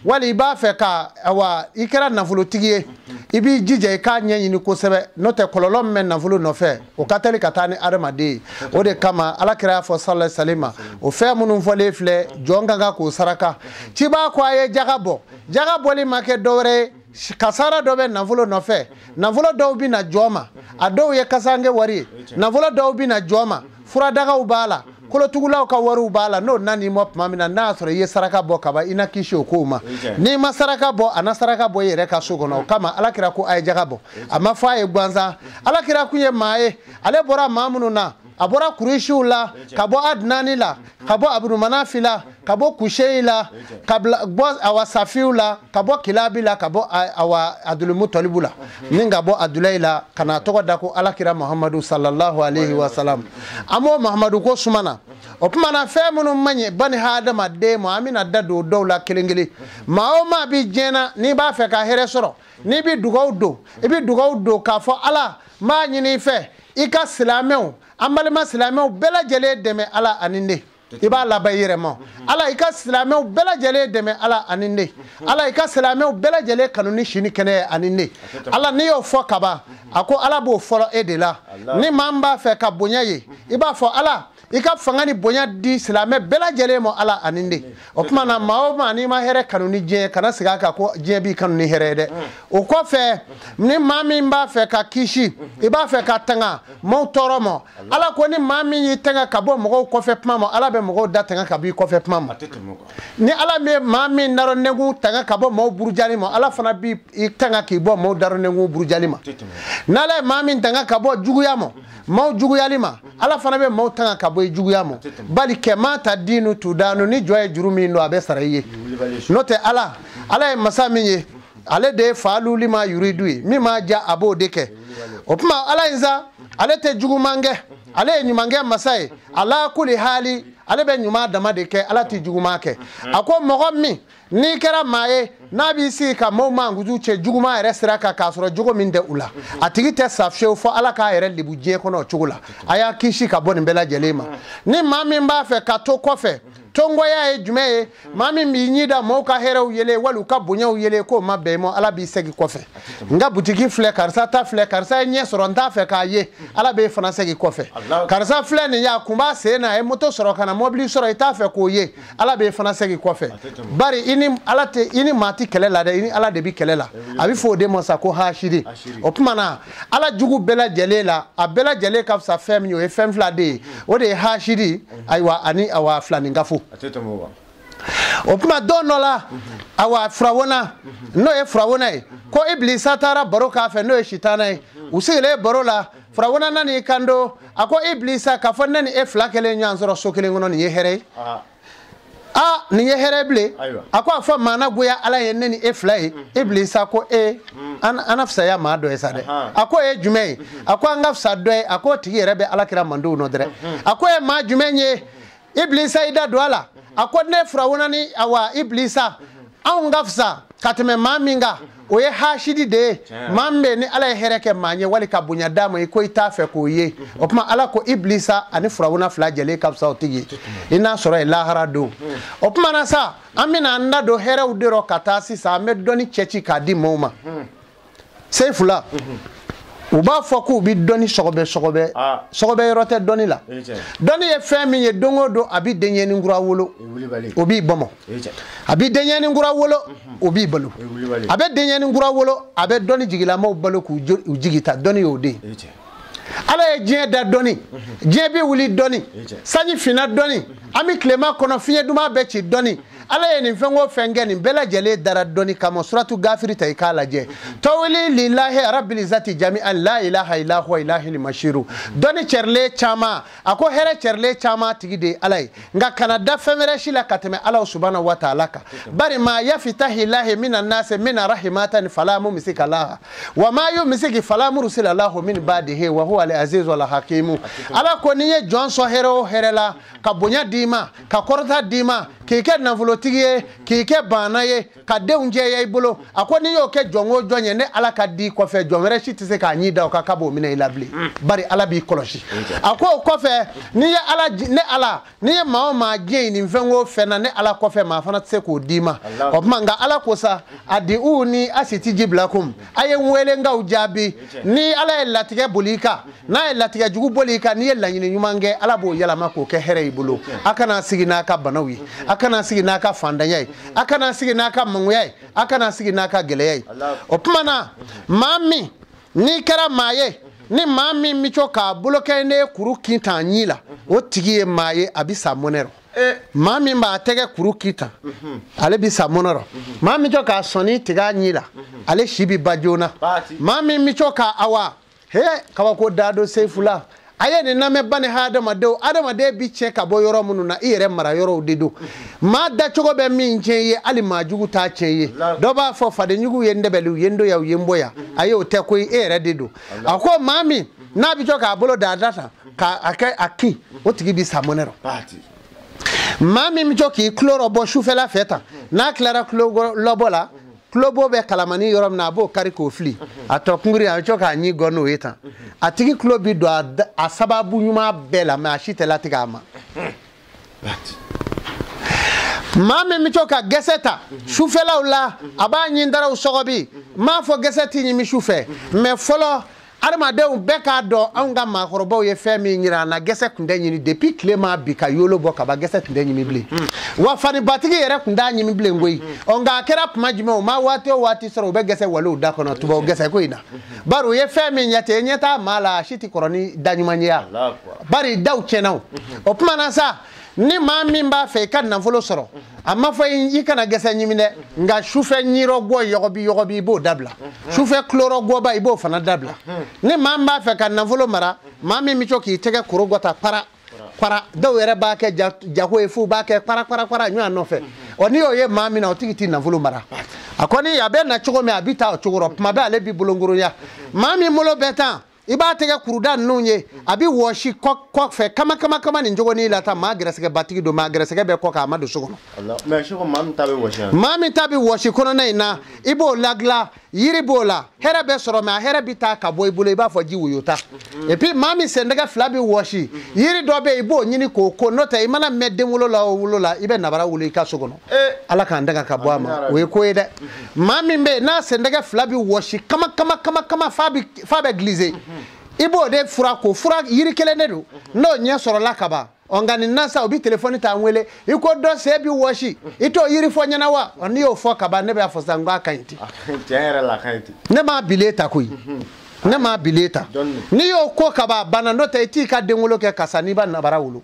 Wali i b'a fɛ ka awa i kɛra nafolotigi ye, i b'i jija i k'a ɲɛɲini kosɛbɛ, n'o tɛ kɔlɔlɔ min bɛ nafolo nɔfɛ o ka teli ka taa ni adamaden ye. O de kama ala kira y'a fɔ sallallahu alaihi wasallam, o fɛn minnu fɔlen filɛ, jɔn ka kan k'o saraka. Cibaa ko a ye jaga bɔ, jaga bɔli ma kɛ dɔwɛrɛ ye, kasara dɔ bɛ nafolo nɔfɛ, nafolo dɔw bɛ na jɔn ma, a dɔw ye kasange wari ye, nafolo dɔw bɛ na jɔn ma, furadagaw b'a la, kolotugulaw ka wariw b'a la. N'o nan'i ma tuma min na, n'a y'a sɔrɔ i ye saraka bɔ kaban, i na kisi o kow ma. N'i ma saraka bɔ, a na saraka bɔ i yɛrɛ ka so kɔnɔ. O kama ala kira ko a ye jaga bɔ, a ma fɔ a ye gansan. Ala kira kun ye maa ye, ale bɔra maa minnu na, a bɔra Kuresiw la, ka bɔ Adnani la, ka bɔ Abudumanafi la, ka bɔ Kuseyi la, ka bɔ awa Safiw la, ka bɔ Kilabi la, ka bɔ awa Abdulmutalibu la, ni ka bɔ Adulayi la, ka na tɔgɔ da ko alakira Muhamadu sallallahu alaihi wa sallam. An b'o Muhamadu ko suma na. O tuma na fɛn minnu man ɲi bani hadamaden ma, an bɛna da don dɔw la kelen kelen. Maa o maa bi diɲɛ na, n'i b'a fɛ ka hɛrɛ sɔrɔ, n'i bɛ dugawu don, i bɛ dugawu don k'a fɔ ala n b'a ɲini i fɛ i ka silamɛw, an balima silamɛw bɛɛ lajɛlen dɛmɛ ala ani ne. I b'a laban i yɛrɛ ma. Ala i ka silamɛw bɛɛ lajɛlen dɛmɛ ala ani ne. Ala i ka silamɛw bɛɛ lajɛlen kanu ni si ni kɛnɛya ani ne. Ala n'i y'o fɔ kaban, a ko ala b'o fɔlɔ e de la. Ni maa min b'a fɛ ka bonya ye, i b'a fɔ ala i ka fanga ni bonya di silamɛ bɛɛ lajɛlen ma ala ani ne. O tuma na maa o maa n'i ma hɛrɛ kanu ni diɲɛ, kana segin a kan ko diɲɛ b'i kanu ni hɛrɛ ye dɛ. O kɔfɛ, ni maa min b'a fɛ ka kisi, i b'a fɛ ka tanga maaw tɔɔrɔ ma, ala ko ni maa min y'i tanga ka bɔ mɔgɔw kɔfɛ kuma ma, ala bɛ mɔgɔw da tanga ka bɔ i kɔfɛ kuma ma. Ni ala bɛ maa min darɔnɛnkun tanga ka bɔ maaw burujali ma, ala fana b'i tanga k'i bɔ maaw darɔnɛnkun burujali ma. N'ala ye maa min tanga ka bɔ juguya ma, maaw juguyali ma, ala fana bɛ maaw tanga ka bɔ i juguya ma. Bali kɛma ta diinu tudanu, ni jɔ ye juru min don a bɛ sara i ye. N'o tɛ ala, ala ye masa min ye, ale de ye faalu lima yuridu ye, min m'a diya a b'o de kɛ. O tuma ala in sa, ale tɛ juguman kɛ, ale ye ɲumankɛ masa ye. Ala kuli hali, ale bɛ ɲuman dama de kɛ, ala tɛ juguman kɛ. A ko mɔgɔ min n'i kɛra maa ye, n'a b'i sigi ka maaw mankutu cɛ juguman yɛrɛ sira kan k'a sɔrɔ jogo min tɛ u la, a tigi tɛ sa fiyewu fo ala k'a yɛrɛ lebu diɲɛ kɔnɔ o cogo la. A y'a kisi ka bɔ nin bɛɛ lajɛlen ma. Ni maa min b'a fɛ ka to kɔfɛ, tɔngɔya ye jumɛn ye? Maa min b'i ɲi da maaw ka hɛrɛw yele wali u ka bonyaw yele k'o ma bɛn i ma, ala b'i segin kɔfɛ. N ka butiki filɛ, karisa ta filɛ, karisa ye ɲɛ sɔrɔ n t'a fɛ k'a ye, ala b'e fana segin kɔfɛ. Karisa filɛ nin ye, a kun b'a sen na, a ye moto sɔrɔ ka na mobili sɔrɔ, i t'a fɛ k'o ye, ala b'e fana segin kɔfɛ. Bari i ni ala tɛ, i ni maa tɛ kɛlɛ la dɛ, i ni ala de bɛ kɛlɛ la. A bɛ fɔ o de ma sa ko hasidi. O tuma na ala jugu bɛɛ lajɛlen la, a bɛɛ lajɛlen ka fisa fɛn min ye, o ye fɛn fila de ye, o de ye hasidi, ayiwa, ani awa filaninkafo. O tuma don dɔ la, awa Firawuna, n'o ye Firawuna ye, ko Ibilisa taara baro k'a fɛ, n'o ye sitana ye. U sigilen baro la, Firawuna nan'i kanto, a ko Ibilisa, k'a fɔ ne ni e fila kelen ɲɔgɔn sɔrɔ so kelen kɔnɔ, nin ye hɛrɛ ye. Aa, nin ye hɛrɛ bilen. A ko a fɔ maa na goya ala ye ne ni e fila ye. Ibilisa ko e, an na fisaya maa dɔ ye sa dɛ. A ko e jumɛn ye? A ko an ka fisa dɔ ye. A ko o tigi yɛrɛ bɛ alakira mandenw nɔ dɛrɛ. A ko e maa jumɛn ye? Ibilisa i da don a la. A ko ne Firawuna ni awa Ibilisa, anw ka fisa ka tɛmɛ maa min kan, o ye hasidi de ye. Maa min bɛ ni ala ye hɛrɛ kɛ maa ɲɛ wali ka bonya d'a ma, i ko i t'a fɛ k'o ye. O tuma ala ko Ibilisa ani Firawuna fila jɛlen ka fisa o tigi ye, i n'a sɔrɔ ye lahara don. O tuma na sa, an bɛna an da don hɛrɛw de rɔ ka taa sisan, an bɛ dɔnni cɛci k'a di maaw ma. Seyifula, u b'a fɔ k'u bɛ dɔnni sɔgɔbɛ sɔgɔbɛ, sɔgɔbɛ yɔrɔ tɛ dɔnni la. Dɔnni ye fɛn min ye, don o don a bɛ denɲɛnin kura wolo, o b'i bɔmɔ. A bɛ denɲɛnin kura wolo, o b'i balo. A bɛ denɲɛnin kura wolo, a bɛ dɔnni jigilamaw balo k'u jigi ta. Dɔnni y'o de ye. Ala ye diɲɛ da dɔnni, diɲɛ bɛ wuli dɔnni, sanji finna dɔnni, an bɛ tilema kɔnɔ fiɲɛ duman bɛ ci dɔnni. Ala ye nin fɛn o fɛn kɛ, nin bɛɛ lajɛlen dara dɔnni kama. Suratu Gafiri ta i k'a lajɛ. Tawili lillahi rabbil izzati jami'an la ilaha illa huwa ilahil mashiru. Dɔnni cɛrilen caman, a ko hɛrɛ cɛrilen caman tigi de ye ala ye, nka kana da fɛn wɛrɛ si la ka tɛmɛ ala subhanahu wa ta'ala kan. Bari ma yafitahi lahi minan nasi mina rahimatan fala mumsika laha wa ma yumsiki fala mursila lahu min ba'dihi wa huwa al azizu al hakimu. Ala ko n'i ye jɔn sɔn hɛrɛ o hɛrɛ la, ka bonya d'i ma, ka kɔrɔta d'i ma, k'i kɛ nafolo nafolotigi ye k'i kɛ baana ye ka denw jɛya i bolo a ko n'i y'o kɛ jɔn o jɔn ye ne Ala ka di kɔfɛ jɔn wɛrɛ si tɛ se k'a ɲi da o kan k'a b'o minɛ i la bilen bari Ala b'i kɔlɔsi a ko o kɔfɛ n'i ye Ala ne Ala n'i ye maa o maa diɲɛ nin fɛn o fɛn na ne Ala kɔfɛ maa fana tɛ se k'o d'i ma o tuma nka Ala ko sa a di u ni a si ti ji bila kun a ye n wele n k'aw jaabi ni Ala ye latigɛ boli i kan n'a ye latigɛ jugu boli i kan n'i ye laɲini ɲuman kɛ Ala b'o yɛlɛma k'o kɛ hɛrɛ i bolo a kana sigi n'a ka banaw ye a kana sigi n'a ka fantanya ye a kana sigi n'a ka mangoya ye a kana sigi n'a ka gɛlɛya ye o tuma na maa min n'i kɛra maa ye ni maa min bɛ to k'a bolo kɛ ne kuru kin tan ɲi la o tigi ye maa ye a bɛ sa mɔnɛ rɔ maa min b'a tɛgɛ kuru kin tan ale bɛ sa mɔnɛ rɔ maa min to k'a sɔnni tigɛ a ɲi la ale si bɛ ba joona maa min bɛ to k'a awa he kabako da don sefula a ye nin lamɛn bani hadamadenw adamaden bi tiɲɛ ka bɔ yɔrɔ minnu na i yɛrɛ mara yɔrɔw de don maa dacogo bɛ min tiɲɛ ye hali maa jugu t'a tiɲɛ ye dɔ b'a fɔ fadenjugu ye n dɛbɛli u ye n doya u ye n bɔya a ye o tɛ koyi e yɛrɛ de don a ko maa min n'a bɛ to k'a bolo da a da tan k'a kɛ a kin o tigi bi sa mɔnɛ rɔ maa min bɛ to k'i tulo rɔbɔ sufɛla fɛ tan n'a tilara tulo lɔbɔ la tulobo bɛ kalamani yɔrɔ min na a b'o kari k'o fili a tɔ kunkuri a bɛ to k'a ɲi gɔn n'o ye tan a tigi tulo bi don a sababu ɲuman bɛɛ la mɛ a si tɛ latigɛ a ma maa min bɛ to ka gɛsɛ ta sufɛlaw la a b'a ɲin daraw sɔgɔbi n m'a fɔ gɛsɛ t'i ɲimi sufɛ mɛ fɔlɔ adamadenw bɛɛ k'a dɔn anw ka maakɔrɔbaw ye fɛn min yira an na gɛsɛ tun tɛ ɲini depuis tile ma bi ka yolo bɔ ka ban gɛsɛ tun tɛ ɲimi bilen wa fanibatigi yɛrɛ tun t'a ɲimi bilen koyi ɔ nka a kɛra tuma jumɛn o ma waati o waati sɔrɔ u bɛ gɛsɛ walew da kɔnɔ tubabu gɛsɛ ko in na bari u ye fɛn min ɲɛ ten i ɲɛ t'a maa la a si tɛ kɔrɔ ni da ɲuman ye ya bari daw tiɲɛna o o tuma na sa ni maa min b'a fɛ i ka nafolo sɔrɔ a ma fɔ i kana gɛsɛ ɲimi dɛ nka sufɛ ɲirɔgɔ yɔgɔbi yɔgɔbi i b'o dabila sufɛ kulorɔgɔba i b'o fana dabila ni maa min b'a fɛ ka nafolo mara maa min bɛ to k'i tɛgɛ koro gɔta para para dɔw yɛrɛ b'a kɛ jago ye f'u b'a kɛ para para para ɲɔgɔn nɔfɛ ɔ n'i y'o ye maa min na o tigi t'i nafolo mara a kɔni a bɛ na cogo min a bɛ taa o cogo rɔ tuma bɛɛ ale b'i bolonkoronya maa min bolo bɛ tan i b'a tɛgɛ kuruda ninnu ye a bɛ wɔsi kɔfɛ kama kama kama nin cogonin la tan maa gɛrɛsɛgɛbatigi don maa gɛrɛsɛgɛ bɛ kɔ kan a ma don so kɔnɔ. Maa min ta bɛ wɔsi kɔnɔna in na i b'o ladilan yiri b'o la hɛrɛ bɛ sɔrɔ mɛ a hɛrɛ bɛ taa ka bɔ i bolo i b'a fɔ ji woyota et puis maa min sendɛgɛ fila bɛ wɔsi yiri dɔ bɛ yen i b'o ɲini k'o ko n'o tɛ i mana mɛn denwolo la o wolo la i bɛ nabara wolo i ka so kɔnɔ Ala k'an danga ka bɔ a ma o ye ko ye dɛ maa min bɛ yen n'a sendɛgɛ fila bɛ wɔsi kama kama kama kama f'a bɛ gilize i b'o de fura ko fura yiri kelen de don n'o ɲɛ sɔrɔla ka ban ɔ nka nin na sa u bɛ telefɔni ta n wele i ko dɔ sen bɛ wɔsi i t'o yiri fɔ ɲɛna wa ɔ n'i y'o fɔ ka ban ne b'a fɔ sisan n k'a ka ɲi ten ne m'a bilen ta koyi ne m'a bilen ta n'i y'o ko ka ban a banna n'o tɛ i t'i ka denwolo kɛ karisa n'i b'a nabara wolo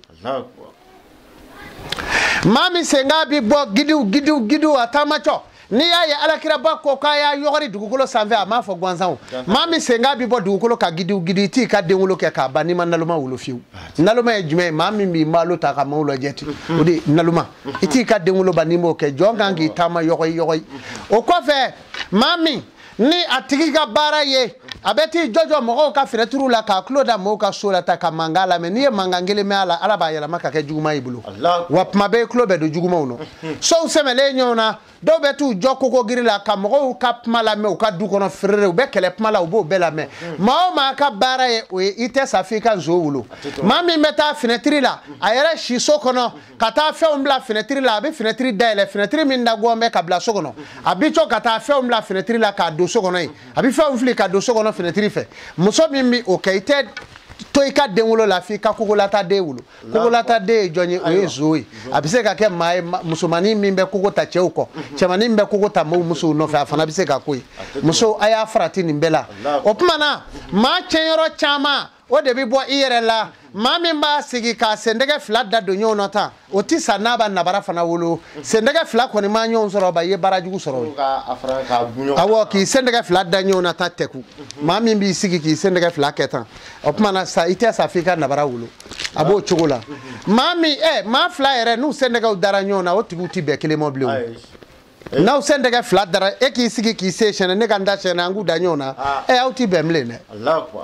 maa min senkan bɛ bɔ gidiw gidiw gidiw a taamacɔ n'i y'a ye alakiraba ko k'a y'a yɔgɔri dugukolo sanfɛ a m'a fɔ gansan o maa min senkan bɛ bɔ dugukolo ka gidiw gidi i t'i ka denwolo kɛ k'a ban n'i ma naloma wolo fiyewu naloma ye jumɛn ye maa min b'i malo ta ka maaw lajɛ ten o de ye naloma i t'i ka denwolo ban n'i m'o kɛ jɔn kan k'i taama yɔgɔyi yɔgɔyi o kɔfɛ maa min ni a tigi ka baara ye a bɛ t'i jɔjɔ mɔgɔw ka fenɛtiriw la k'a tulo da mɔgɔw ka so la ta ka mankan lamɛn n'i ye mankan kelen mɛn a la Ala b'a yɛlɛma ka kɛ juguman y'i bolo wa tuma bɛɛ i tulo bɛ don jugumanw nɔ sow sɛmɛlen ɲɔgɔn na dɔw bɛ t'u jɔ kokogiri la ka mɔgɔw ka kuma lamɛn u ka du kɔnɔ ferere u bɛ kɛlɛ kuma la u b'o bɛɛ lamɛn maa o maa ka baara ye o ye i tɛ sa f'i ka nson wolo maa min bɛ taa fenɛtiri la a yɛrɛ si so kɔnɔ ka taa fɛnw bila fenɛtiri la a bɛ fenɛtiri dayɛlɛ fenɛtiri min dagɔn bɛ ka bila so kɔnɔ a bɛ to ka taa fɛnw bila fenɛtiri la k'a don so kɔnɔ yen a bɛ fɛnw fili ka don so kɔnɔ fenɛtiri fɛ muso min bɛ o kɛ i tɛ to i ka denwolo la f'i ka kokolata den wolo kokolata den ye jɔn ye o ye zo ye a bɛ se ka kɛ maa ye musomanin min bɛ koko ta cɛw kɔ cɛmanin min bɛ koko ta maaw musow nɔfɛ a fana bɛ se ka ko ye muso a y'a farati nin bɛɛ la o tuma na maa tiɲɛyɔrɔ caman o de bɛ bɔ i yɛrɛ la maa min b'a sigi k'a sendɛgɛ fila da don ɲɔgɔn na tan o ti sa n'a b'a nabara fana wolo sendɛgɛ fila kɔni ma ɲɔgɔn sɔrɔ ba i ye baara jugu sɔrɔ o awɔ k'i sendɛgɛ fila da ɲɔgɔn na tan tɛku maa min b'i sigi k'i sendɛgɛ fila kɛ tan o tuma na sa i tɛ sa f'i ka nabara wolo a b'o cogo la maa min maa fila yɛrɛ n'u sendɛgɛw dara ɲɔgɔn na o tigiw ti bɛn kelen ma bilen o. N'aw sen tɛgɛ fila dara e k'i sigi k'i se sɛnɛ ne ka n da sɛnɛ an k'u da ɲɔgɔn na ɛ aw ti bɛn bilen dɛ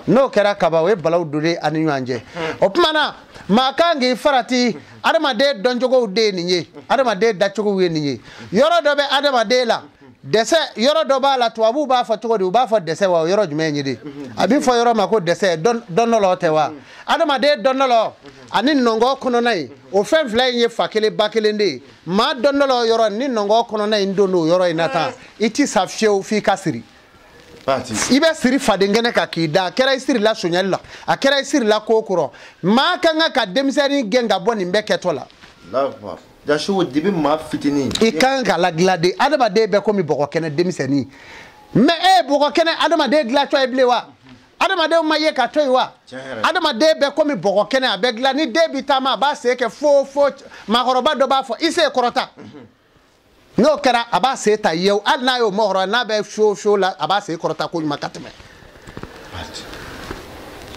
n'o kɛra kaba o ye balaw donnen an ni ɲɔgɔn cɛ o tuma na maa kan k'i farati adamaden dɔncogow de ye nin ye adamaden dacogow ye nin ye yɔrɔ dɔ bɛ adamaden la dɛsɛ yɔrɔ dɔ b'a la tubabuw b'a fɔ cogo di u b'a fɔ dɛsɛ wa o yɔrɔ jumɛn ye de a bɛ fɔ yɔrɔ ma ko dɛsɛ dɔnnɔlɔ tɛ wa adamaden dɔnnɔlɔ ani nɔngɔn kɔnɔna in o fɛn fila in ye fa kelen ba kelen de ye maa dɔnnɔlɔ yɔrɔ ni nɔngɔn kɔnɔna in don o yɔrɔ in na tan i ti sa fiyewu f'i ka siri i bɛ siri faden kɛnɛ kan k'i da a kɛra i sirila sonyali la a kɛra i sirila ko kɔrɔ maa kan ka denmisɛnnin gɛn ka bɔ nin bɛɛ kɛtɔ la. I kan ka ladilan de adamaden bɛ komi bɔgɔ kɛnɛ denmisɛnnin mɛ e ye bɔgɔ kɛnɛ adamaden dilatɔ ye bilen wa adamadenw ma ye ka to yen wa adamaden bɛ komi bɔgɔ kɛnɛ a bɛ dilan ni den bi taama a b'a sen kɛ fo fo maakɔrɔba dɔ b'a fɔ i sen kɔrɔta n'o kɛra a b'a sen ta yew hali n'a y'o mɔgɔrɔ n'a bɛ fo fo la a b'a sen kɔrɔta ko ɲuman ka tɛmɛ.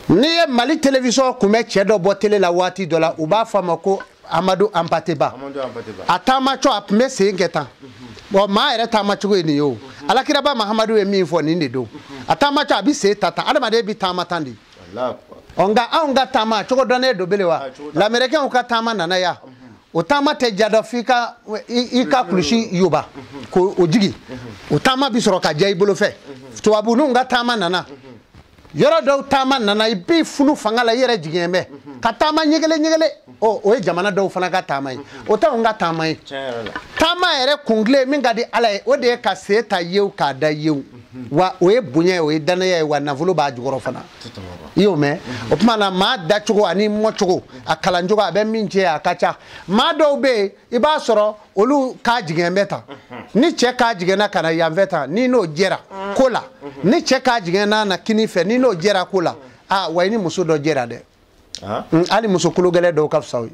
N'i ye Mali télévision kun bɛ cɛ dɔ bɔ télé la waati dɔ la u b'a fɔ a ma ko Amadou Hampâté Bâ a taamatɔ a tun bɛ sen kɛ tan bon maa yɛrɛ taamacogo ye nin ye o alakiraba Mahamadu ye min fɔ nin de don a taamatɔ a bɛ sen ta tan adamaden bɛ taama tan de ɔ nka anw ka taama cogo dɔnnen don bele wa lamɛrikɛnw ka taama nana yan o taama tɛ ja dɔ f'i ka i ka kulusi yoba k'o jigin o taama bɛ sɔrɔ ka diya i bolo fɛ tubabuninw ka taama nana yɔrɔ dɔw taama nana i b'i funu fanga la i yɛrɛ jigin bɛ ka taama ɲɛgɛlɛ ɲɛgɛlɛ ɔ o ye jamana dɔw fana ka taama ye o t'anw ka taama ye taama yɛrɛ kunkilen min ka di Ala ye o de ye ka sen ta yew k'a da yew wa o ye bonya ye o ye danaya ye wa nafolo b'a jukɔrɔ fana i y'o mɛn o tuma na maa dacogo ani mɔcogo a kalancogo a bɛ min cɛ a ka ca maa dɔw bɛ yen i b'a sɔrɔ olu k'a jigin bɛ tan ni cɛ k'a jiginna ka na yan fɛ tan ni n'o jɛra ko la ni cɛ k'a jiginna na kini fɛ ni n'o jɛra ko la aa wa i ni muso dɔ jɛra dɛ hali muso kologɛlɛn dɔw ka fisa o ye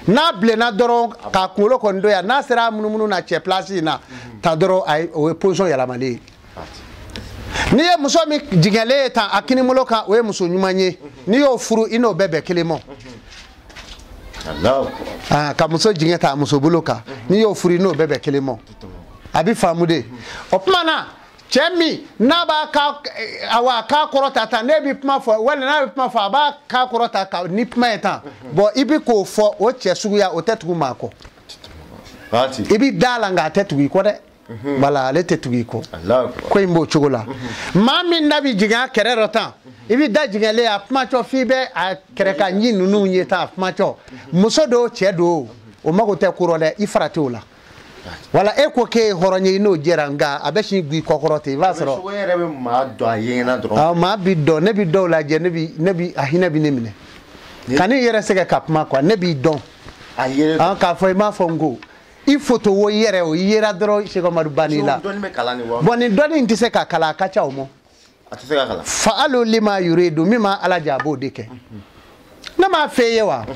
n'a bilenna dɔrɔn k'a kunkolo kɔni don yan n'a sera a munumunu na cɛ place in na ta dɔrɔn a ye o ye position yɛlɛmalen ye n'i ye muso min jigɛnlen ye tan a kinibolo kan o ye muso ɲuman ye n'i y'o furu i n'o bɛɛ bɛn kelen ma ka muso jigin ta a muso bolo kan n'i y'o furu i n'o bɛɛ bɛn kelen ma a bɛ faamu de o tuma na cɛ min n'a b'a ka awa k'a kɔrɔ ta tan ne bɛ kuma fɔ walima n'a bɛ kuma fɔ a b'a k'a kɔrɔ ta ka ni kuma ye tan bɔn i bɛ k'o fɔ o cɛ suguya o tɛ tugu maa kɔ i bɛ da la nka a tɛ tugu i kɔ dɛ. Wala ale tɛ tugu i kɔ ko in b'o cogo la maa min da bɛ jigin a kɛrɛ dɔ tan i bɛ da jigɛnlen a kumatɔ f'i bɛ a kɛrɛ ka ɲi ninnu ye tan a kumatɔ muso dɔw cɛ dɔw o mago tɛ ko rɔ dɛ i farati o la wala e ko k'e ye hɔrɔn ye i n'o jɛra nka a bɛ sin g'i kɔkɔrɔ ten i b'a sɔrɔ maa bi dɔn ne bi dɔw lajɛ ne bi a hinɛ bi ne minɛ ka ne yɛrɛ sɛgɛn ka kuma quoi ne b'i dɔn k'a fɔ i m'a fɔ n ko i foto wo i yɛrɛ o i yera dɔrɔn Cheikh Oumar banni la bon nin dɔnni in tɛ se ka kalan a ka ca o ma fa'alu lima yuridu min ma Ala ja a b'o de kɛ ne m'a f'e ye wa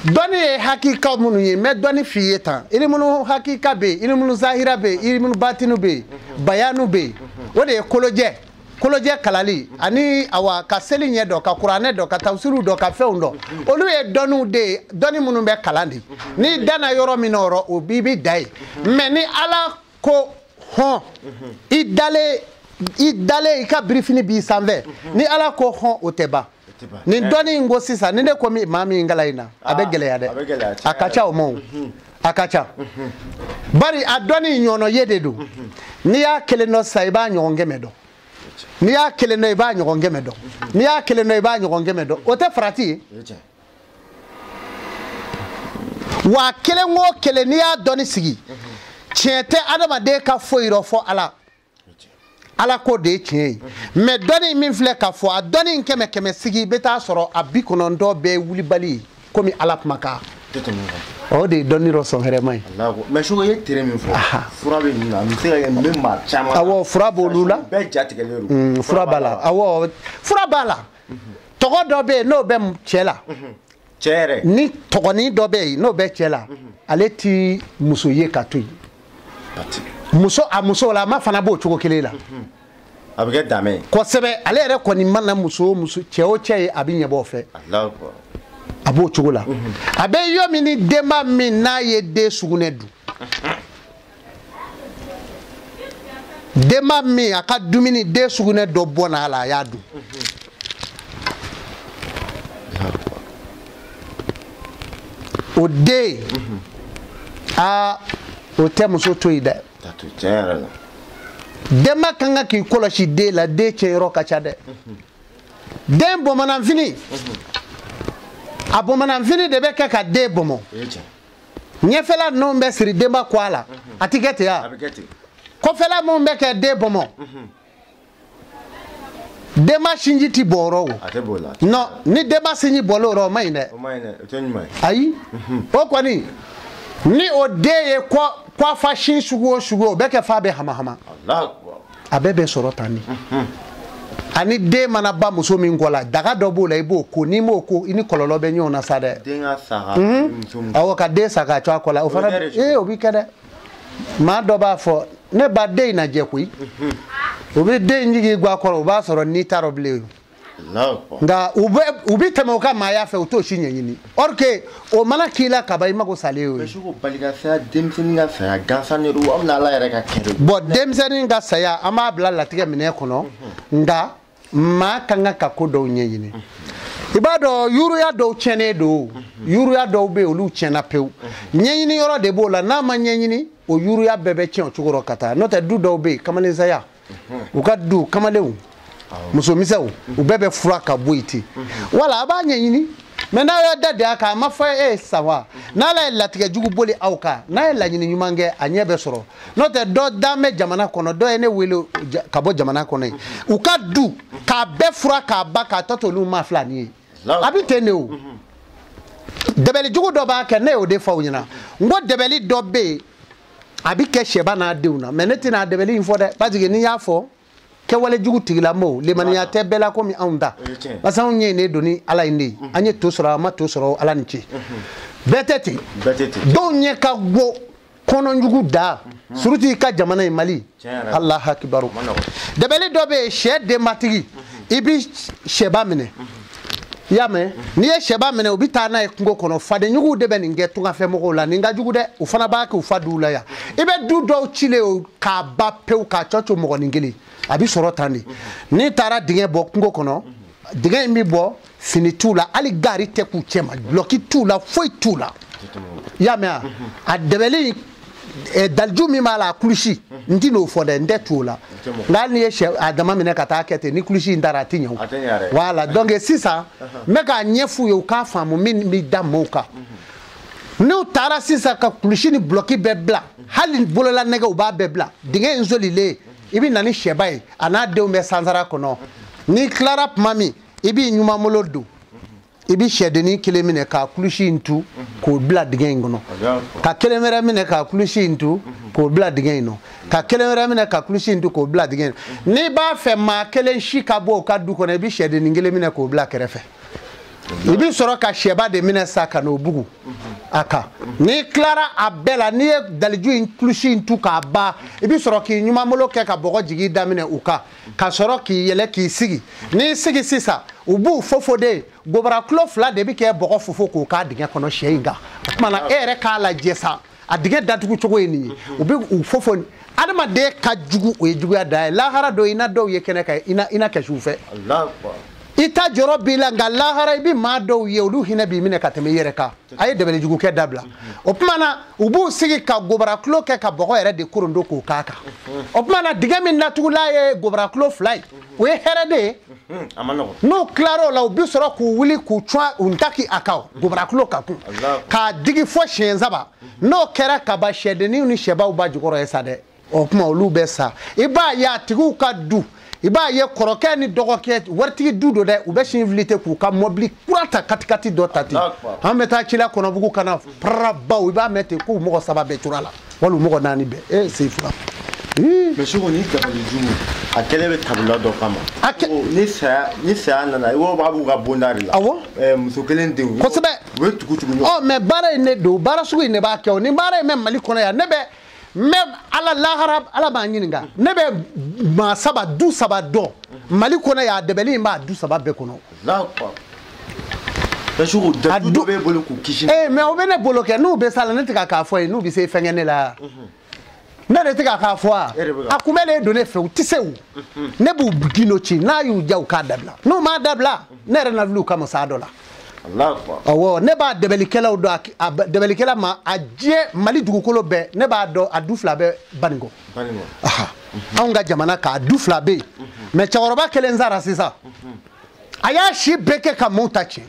dɔnni ye hakika minnu ye n bɛ dɔnni f'i ye tan ilimunu hakika bɛ yen ilimunu zahira bɛ yen ilimunu batinu bɛ yen bayanu bɛ yen o de ye kolojɛ kolojɛ kalali ani awa ka seli ɲɛ dɔn ka kuranɛ dɔn ka tafsiriw dɔn ka fɛnw dɔn olu ye dɔnniw de ye dɔnni minnu bɛ kalan de n'i danna yɔrɔ min na o rɔ o b'i bi da yen mɛ ni Ala ko hɔn i dalen i ka birifini b'i sanfɛ ni Ala ko hɔn o tɛ ban nin dɔnni in ko sisan ni ne ko maa min kalan in na a bɛ gɛlɛya dɛ a ka ca o ma o a ka ca bari a dɔnni ɲɔnɔ ye de don n'i y'a kelen dɔn sisan i b'a ɲɔgɔn kɛmɛ dɔn n'i y'a kelen dɔn i b'a ɲɔgɔn kɛmɛ dɔn n'i y'a kelen dɔn i b'a ɲɔgɔn kɛmɛ dɔn o tɛ farati ye wa kelen o kelen n'i y'a dɔnni sigi tiɲɛ tɛ adamaden ka foyi rɔ fɔ Ala Ala ko de ye tiɲɛ ye mɛ dɔnni min filɛ ka fɔ a dɔnni kɛmɛ kɛmɛ sigi i bɛ taa sɔrɔ a 90 bɛɛ ye wulibali ye komi Ala kumakan o de ye dɔnni dɔ sɔn hɛrɛma ye. Mɛ Soko i ye tere min fɔ fura bɛ nin na a bɛ se ka kɛ nin bɛ maa caman. Awɔ fura b'olu la. Bɛɛ ja tigɛlen don. Fura b'a la awɔ fura b'a la tɔgɔ dɔ bɛ yen n'o bɛ cɛ la. Cɛ yɛrɛ. Ni tɔgɔnin dɔ bɛ yen n'o bɛ cɛ la ale ti muso ye ka to yen. Muso a muso la a ma fana b'o cogo kelen la. A bɛ kɛ danbe ye. Kosɛbɛ ale yɛrɛ kɔni mana muso o muso cɛ o cɛ ye a bɛ ɲɛbɔ o fɛ. A b'o cogo la a bɛ yɔrɔ min ni denba min n'a ye den sugunɛ dun Denba min a ka dumuni den sugunɛ dɔ bɔ n'a la a y'a dun. O den aa o tɛ muso to yen dɛ. Denba kan ka k'i kɔlɔsi den la, den tiɲɛyɔrɔ ka ca dɛ. Den bɔmɔnanfini, a bɔmɔnanfini de bɛ kɛ ka den bɔmɔ. Ɲɛfɛla ninnu bɛ siri denba kɔ a la, a ti kɛ ten wa? Kɔfɛla minnu bɛ kɛ den bɔmɔ, denba sinji ti bɔ o rɔ o. Non, ni denba sinji bɔl'o rɔ o man ɲi dɛ. Ayi, o kɔni ni o den ye kɔfa sin sugu o sugu o bɛ kɛ f'a bɛ hama hama. A bɛɛ bɛ sɔrɔ tan de. Ani den mana ba muso min kɔ la, daga dɔ b'o la i b'o ko, n'i m'o ko i ni kɔlɔlɔ bɛ ɲɔgɔn na sa dɛ. Den ka sa ka muso min. Awɔ, ka den sa k'a to a kɔ la, o fana ee o b'i kɛ dɛ. Maa dɔ b'a fɔ ne ba den in na jɛ koyi. U bɛ den jigin guwa kɔrɔ, o b'a sɔrɔ n'i t'a rɔ bilen. Nka u bɛ tɛmɛ u ka maaya fɛ, u t'o si ɲɛɲini. Or que o mana k'i la kaban i mago salen y'o ye. Mais Siko, bali ka saya, denmisɛnnin ka saya gansan de don, aw bɛna Ala yɛrɛ ka kɛ de. Bon, denmisɛnnin ka saya an b'a bila latigɛ minɛ kɔnɔ, nka maa kan ka ko dɔw ɲɛɲini. I b'a dɔn yuruya dɔw tiɲɛnen don, yuruya dɔw bɛ yen olu tiɲɛna pewu. Ɲɛɲini yɔrɔ de b'o la, n'a ma ɲɛɲini o yuruya bɛɛ bɛ tiɲɛ o cogo rɔ ka taa. N'o tɛ du dɔw bɛ yen kamalensaya, u ka du kamalenw, musomisɛnw, u bɛɛ bɛ fura ka bɔ yen ten. Wala a b'a ɲɛɲini, mɛ n'a y'a da de a kan, a ma fɔ e ye sa wa? N'Ala ye latigɛ jugu boli aw kan, n'a ye laɲini ɲuman kɛ, a ɲɛ bɛ sɔrɔ. N'o tɛ dɔ dan bɛ jamana kɔnɔ, dɔ ye ne wele ka bɔ jamana kɔnɔ yen, u ka du k'a bɛɛ fura k'a ban k'a tɔ to olu ma fila ni ye. A bɛ ten de o. Dɛbɛli jugu dɔ b'a kɛ, ne y'o de fɔ aw ɲɛna. N ko dɛbɛli dɔ bɛ yen, a bɛ kɛ sɛba n'a denw na, mɛ ne tɛna a dɛbɛli in fɔ dɛ, parce que n'i y'a fɔ kɛwale jugu tigilamɔgɔw lemaniya tɛ bɛɛ la komi anw ta, parce que anw ɲɛ ne don ni Ala in de ye, an ye to sɔrɔ an ma to sɔrɔ Ala ni ce. Bɛɛ tɛ ten, dɔw ɲɛ ka go kɔnɔjugu da, surtout i ka jamana in Mali. Alahu akibaru. Dɛbɛli dɔ bɛ yen, sɛ denbatigi, i bɛ sɛba minɛ. I y'a mɛn, n'i ye sɛba minɛ u bɛ taa n'a ye kungo kɔnɔ, fadenjuguw de bɛ nin kɛ tungafɛmɔgɔw la, nin ka jugu dɛ, u fana b'a kɛ u fa duw la yan. I bɛ du dɔw cilen o k'a ba pewu k'a cɔ co mɔgɔnin kelen, a bɛ sɔrɔ tan de. N'i taara dingɛ bɔ kungo kɔnɔ, dingɛ in bɛ bɔ, fini t'u la, hali gari tɛ k'u cɛ ma, dulɔki t'u la, foyi t'u la. I y'a mɛn wa? A dɛbɛli daliju min b'a la, a kulusi, n ti n'o fɔ dɛ, n tɛ tu o la. Nka hali n'i ye sɛ a dama minɛ ka taa kɛ ten, ni kulusi in taara a ti ɲɛ o. Voilà, donc sisan n bɛ k'a ɲɛf'u ye u k'a faamu min bɛ da mɔɔw kan. N'u taara sisan ka kulusi ni bulɔki bɛɛ bila, hali bololanɛgɛ u b'a bɛɛ bila, dingɛ in solilen, i bɛ na ni sɛba ye, a n'a denw bɛ sansara kɔnɔ. N'i tilara tuma min, i b'i ɲumanbolo don, i bɛ sɛdennin kelen minɛ k'a kulusi in tu k'o bila dingɛ in kɔnɔ, ka kelen wɛrɛ minɛ k'a kulusi in tu k'o bila dingɛ in kɔnɔ, ka kelen wɛrɛ minɛ ka kulusi in tu k'o bila dingɛ in kɔnɔ. N'i b'a fɛ maa kelen si ka bɔ o ka du kɔnɔ, i bɛ sɛdennin kelen minɛ k'o bila kɛrɛfɛ. I bɛ sɔrɔ ka sɛba de minɛ sa ka n'o bugu a kan. N'i tilara a bɛɛ la, n'i ye daliju in kulusi in tu k'a ban, i bɛ sɔrɔ k'i ɲumanbolo kɛ ka bɔgɔ jigin daminɛ u kan, ka sɔrɔ k'i yɛlɛ k'i sigi. N'i sigi sisan, u b'u fofo de, gobara kulo fila de bɛ kɛ bɔgɔ fofo k'o k'a dingɛ kɔnɔ sɛ in kan. O tuma na e yɛrɛ k'a lajɛ sa, a dingɛ datugu cogo ye nin ye, u bɛ u fofo. Adamaden ka jugu, o ye juguya dan ye. Lahara dɔ i na dɔw ye kɛnɛ kan, i na kɛsi u fɛ. I ta jɔrɔ b'i la, nka lahara i bɛ maa dɔw ye olu hinɛ b'i minɛ ka tɛmɛ i yɛrɛ kan. A ye dɛbɛlijugukɛ dabila. O tuma na u b'u sigi ka gobara kulo kɛ ka bɔgɔ yɛrɛ de korondo k'o k'a kan. O tuma na dingɛ min datugula ye gobara kulo fila ye, o ye hɛrɛ de ye. N'u tilara o la, u bɛ sɔrɔ k'u wuli k'u cun u ntaki a kan gobara kulo kan kun, k'a digi fo siɲɛ saba. N'o kɛra kaban, sɛdenninw ni sɛbaw ba jukɔrɔ ye sa dɛ. O tuma olu bɛ sa. I b'a ye a tigiw ka du, i b'a ye kɔrɔkɛ ni dɔgɔkɛ waritigi du don dɛ, u bɛ sin fili ten k'u ka mɔbili kura ta katikati dɔ ta ten. An bɛ taa ci la kɔnɔbugu ka na parara baw, i b'a mɛn ten k'u mɔgɔ saba bɛɛ tora la, wali u mɔgɔ naani bɛɛ. E sen fila. Mais Siko, ni dabali jugu a kɛlen bɛ tabula dɔ kama, ni saya nana, i b'a b'u ka bonda de la. Awɔ. Muso kelen denw. Kosɛbɛ. U bɛ tugu tugu ɲɔgɔn. Ɔ mɛ baara in de don, baara sugu in de b'a kɛ o. Ni baara in bɛ Mali kɔnɔ yan, ne bɛ même Ala lahara Ala b'an ɲininka. Ne bɛ maa saba du saba dɔn Mali kɔnɔ yan, a dɛbɛli in b'a du saba bɛɛ kɔnɔ. A du dɔ b'e bolo k'u kisi. Ee mɛ o bɛ ne bolo kɛ, n'u bɛ s'a la ne tɛ ka k'a fɔ ye, n'u bɛ se fɛnkɛ ne la. Ne de tɛ k'a fɔ wa a kun bɛ ne don ne fɛ u tɛ se o ne b'u gindo ci n'a y'u diya u k'a dabila n'u m'a dabila ne yɛrɛ na wuli u kama sa dɔ la. Awɔ ne b'a dɛbɛlikɛlaw dɔn a dɛbɛlikɛla ma a diɲɛ Mali dugukolo bɛɛ ne b'a dɔn a du fila bɛ Banikɔ. Anw ka jamana k'a du fila bɛ yen mais cɛkɔrɔba kelen sara sisan a y'a si bɛɛ kɛ ka maaw ta tiɲɛ.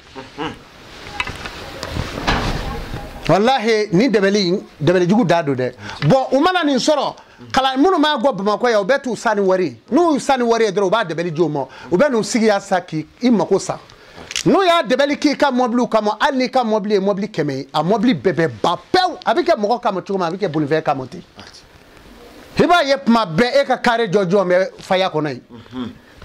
Wallahi ni dɛbɛli dɛbɛlijugu da don dɛ. Bon u mana nin sɔrɔ kalan minnu b'a gɔ Bamakɔ yan u bɛ t'u san ni wari ye n'u y'u san ni wari ye dɔrɔn u b'a dɛbɛli di u ma u bɛ n'u sigi yan sa k'i mako sa n'u y'a dɛbɛli k'i ka mɔbiliw kama hali n'i ka mɔbili ye mɔbili 100 ye a mɔbili bɛɛ bɛ ban pewu a bɛ kɛ mɔgɔ kama cogo min a bɛ kɛ bolifɛn kama ten i b'a ye tuma bɛɛ e ka kare jɔ jɔ bɛ faya kɔnɔ yen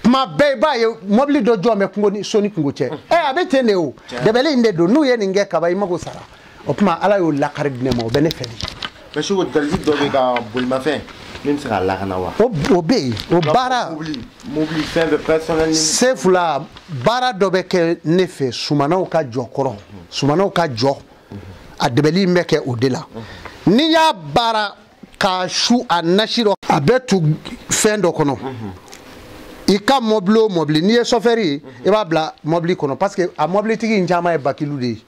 tuma bɛɛ i b'a ye mɔbili dɔ jɔ bɛ kungo ni so ni kungo cɛ ɛ a bɛ ten de o dɛbɛli in de don n'u ye nin kɛ kaba i mako sara. O tuma ala y'o lakari di ne ma o bɛ ne fɛ de. Mais Seko daliji dɔ bɛ ka bolimafɛn min bɛ se k'a lakana wa. O bɛ yen o baara. Mobili fɛn bɛɛ personnel. Sefula baara dɔ bɛ kɛ ne fɛ sumanaw ka jɔ kɔrɔ sumanaw ka jɔ a dɛbɛli in bɛ kɛ o de la n'i y'a baara k'a su a nasi dɔ a bɛ tu fɛn dɔ kɔnɔ. I ka mɔbili o mɔbili n'i ye sɔfɛri ye i b'a bila mɔbili kɔnɔ parce que a mɔbilitigi in caman ye bakilu de ye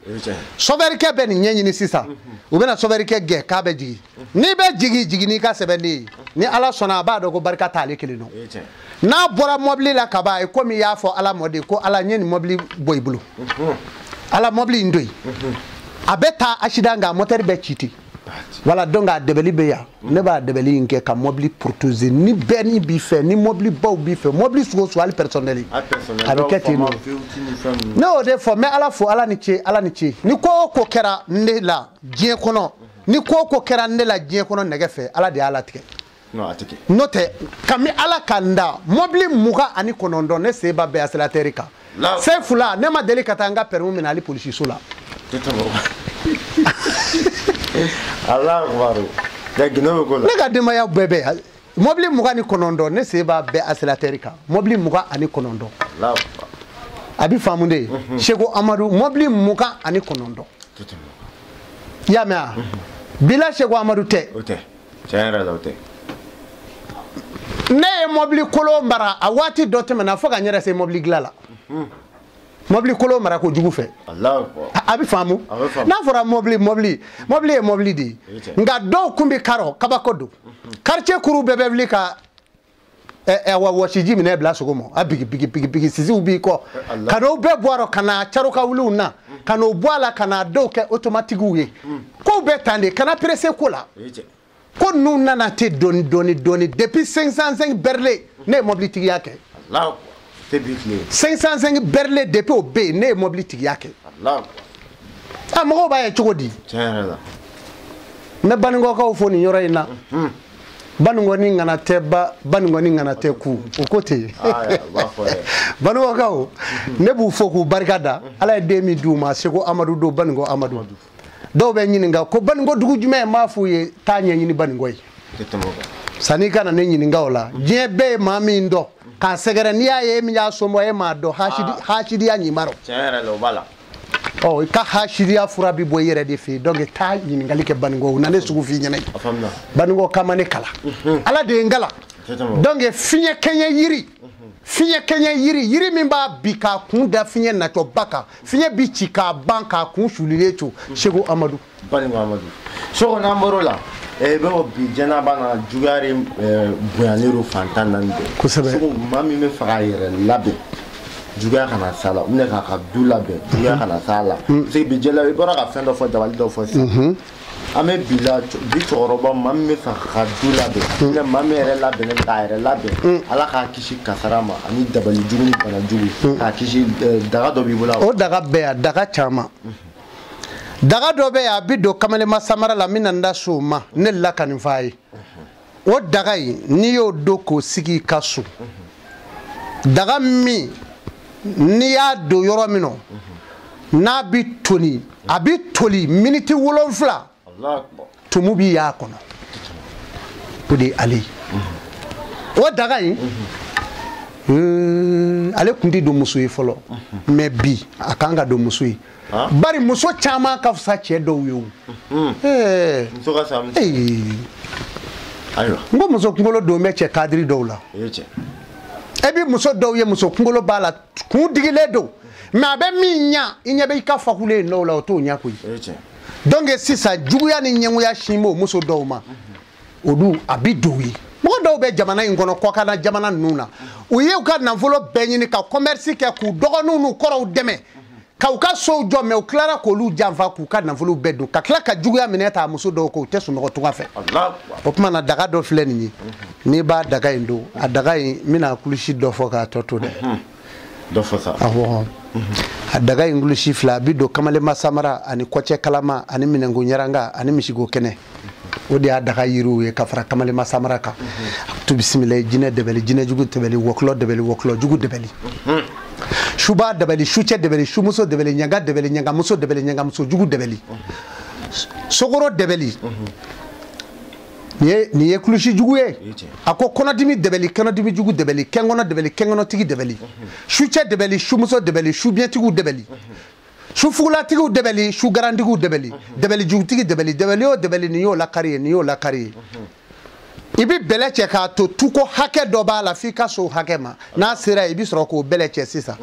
sɔfɛrikɛ bɛ nin ɲɛɲini sisan u bɛna sɔfɛrikɛ gɛn k'a bɛ jigin n'i bɛ jigin jigin n'i ka sɛbɛnden ye ni ala sɔnna a b'a dɔn ko barika t'ale kelen nɔ n'a bɔra mɔbili la ka ban komi i y'a fɔ ala mɔ de ko ala n ye nin mɔbili bɔ i bolo ala mɔbili in to yen a bɛ taa accident kɛ a mɔtɛri bɛ ci ten. Voilà donc a dɛbɛli bɛ yan ne b'a dɛbɛli in kɛ ka mɔbili protéger ni bɛɛ ni b'i fɛ ni mɔbili baw b'i fɛ mɔbili sugu o sugu hali personnel a bɛ kɛ ten nɔ ne y'o de fɔ n bɛ ala fo ala ni ce ala ni ce ni ko o ko kɛra ne la diɲɛ kɔnɔ ni ko o ko kɛra ne la diɲɛ kɔnɔ nɛgɛ fɛ ala de y'a latigɛ n'o tɛ kami ala ka n da mɔbili 29 ne sen b'a bɛɛ accélérateur kan Sefula ne ma deli ka taa n ka permis minɛ hali polisiso la. Allah akbar. Ne ka denbaya bɛɛ bɛ yan mɔbili 29 ne sen b'a bɛɛ accélérateur kan mɔbili 29 a bɛ faamu de Seko Amadu mɔbili 29 i y'a mɛn wa bila Seko Amadu tɛ. O tɛ tiɲɛ yɛrɛ la o tɛ. Ne ye mɔbili kolon mara a waati dɔ tɛmɛna fo ka n yɛrɛ se mɔbili dilan la. Mɔbili kolon mara kojugu fɛ. A bɛ faamu n'a fɔra mɔbili mɔbili mɔbili ye mɔbili de ye nka dɔw kun bɛ karɔ kabako don quartier kuru bɛɛ bɛ wuli ka wɔsiji minɛ bila sogo ma a bigi bigi bigi bigi sisiw b'i kɔ ka n'o bɛɛ bɔ a rɔ ka na caro ka wuliw na ka n'o bɔ a la ka na dɔw kɛ automatiquew ye kow bɛ tan de kana pressé ko la ko ninnu nana ten dɔɔni dɔɔni dɔɔni depuis 505 Berlin ne ye mɔbili tigiya kɛ. 505 Berlin depuis o bɛ yen ne ye mɔbili tigiya kɛ. A mɔgɔw b'a ye cogo di. N bɛ Banikɔkaw fo nin yɔrɔ in na. Banikɔ ni ŋana tɛ ba Banikɔ ni ŋana tɛ ku o ko ten. Banikɔkaw ne b'u fo k'u barika da ala ye den min d'u ma Seko Amadu don Banikɔ Amadu. Dɔw bɛ ɲininka ko Banikɔ dugu jumɛn n b'a f'u ye taa ɲɛɲini Banikɔ ye. Sanni ka na ne ɲininka o la diɲɛ bɛɛ ye maa min dɔn. K'a sɛgɛrɛ n'i y'a ye min y'a somɔgɔ e m'a dɔn hasidiya ɲimarɔ. Tiɲɛ yɛrɛ la o b'a la. Ɔ i ka hasidiya fura bi bɔ i yɛrɛ de fɛ yen donc taa ɲininkali kɛ Banikɔ u na ne sugu f'i ɲɛna ye. Banikɔ kama ne kalan. Ala de ye n kalan. Donc fiɲɛ kɛɲɛ yiri. Fiɲɛ kɛɲɛ yiri yiri min b'a bi k'a kun da fiɲɛ natɔba kan fiɲɛ bi ci k'a ban k'a kun sulilen to Seko Amadu. Banikɔ Amadu. Seko n'an bɔr'o la. I b'a fɔ bi jɛnaba na juguya de bonyalen don fan 14 bɛɛ. Kosɛbɛ. Seko maa min bɛ fɛ k'a yɛrɛ labɛn juguya kana s'a la ou bien k'a ka du labɛn juguya kana s'a la. Parce que bi jɛla i bɔra ka fɛn dɔ fɔ dabali dɔ fɔ sisan. An bɛ bi la bi cɛkɔrɔba maa min bɛ fɛ k'a ka du labɛn ou bien maa min yɛrɛ labɛnnen k'a yɛrɛ labɛn ala k'a kisi kasara ma ani dabali jugu ni bana jugu k'a kisi daga dɔ b'i bolo. O daga bɛɛ yan daga caman. Daga dɔ bɛ yen a bɛ don kamalenma samara la n bɛna n da so o ma ne la ka nin f'a ye o daga in n'i y'o don k'o sigi i ka so daga min n'i y'a don yɔrɔ min na n'a bɛ toli a bɛ toli miniti 7 tumu b'i y'a kɔnɔ o de ye ale ye o daga in ale tun tɛ don muso ye fɔlɔ mais bi a kan ka don muso ye. Bari muso caman ka fisa cɛ dɔw ye o. Muso ka fisa muso. Ayiwa. N ko muso kunkolo don bɛ cɛ kadiri dɔw la. E bi muso dɔw ye muso kunkolo b'a la kun digilen don mais a bɛ min ɲa i ɲɛ bɛ i ka fakulen dɔw la o t'o ɲa koyi. Donc sisan juguya ni ɲɛngoya sin b'o muso dɔw ma olu a bi don u ye. Mɔgɔ dɔw bɛ jamana in kɔnɔ kɔkanna jamana ninnu na u ye u ka nafolo bɛɛ ɲini ka commerce kɛ k'u dɔgɔninw n'u kɔrɔw dɛmɛ ka u ka sow jɔ mais u tilara k'olu janfa k'u ka nafolo bɛɛ dun ka tila ka juguya minɛ ta muso dɔw ko u tɛ sunɔgɔ tunga fɛ. O tuma na daga dɔ filɛ nin ye n'i b'a daga in don a daga in n bɛna kulusi dɔ fɔ k'a tɔ to dɛ. Dɔ fɔ sa. Awɔ. A daga in kulusi fila a bɛ don kamalenma samara ani kɔcɛ kalama ani minɛnko ɲaranga ani misigo kɛnɛ. O de y'a daga yiriw ye ka fara kamalenma samara kan. Tu bisimila jinɛ dɛbɛli jinɛ jugu dɛbɛli wɔkulɔ dɛbɛli wɔkulɔ jugu dɛbɛli. Suba dɛbɛli sucɛ dɛbɛli sumuso dɛbɛli ɲanga dɛbɛli ɲangamuso dɛbɛli ɲangamuso jugu dɛbɛli. Sokoro dɛbɛli. Nin ye kulusi jugu ye. A ko kɔnɔdimi dɛbɛli kɔnɔdimi jugu dɛbɛli kɛnkɔnɔ dɛbɛli kɛnkɔnɔtigi dɛbɛli. Sucɛ dɛbɛli sumuso dɛbɛli subiɲɛtigiw dɛbɛli. Sufugulatigiw dɛbɛli sugarantigiw dɛbɛli dɛbɛli jugutigi dɛbɛli dɛbɛli o dɛbɛli nin y'o lakari ye nin y'o lakari ye. I bɛ bɛlɛ cɛ k'a to tuko hakɛ dɔ b'a la f'i ka s'o hakɛ ma n'a sera i bɛ sɔrɔ k'o bɛlɛ cɛ sisan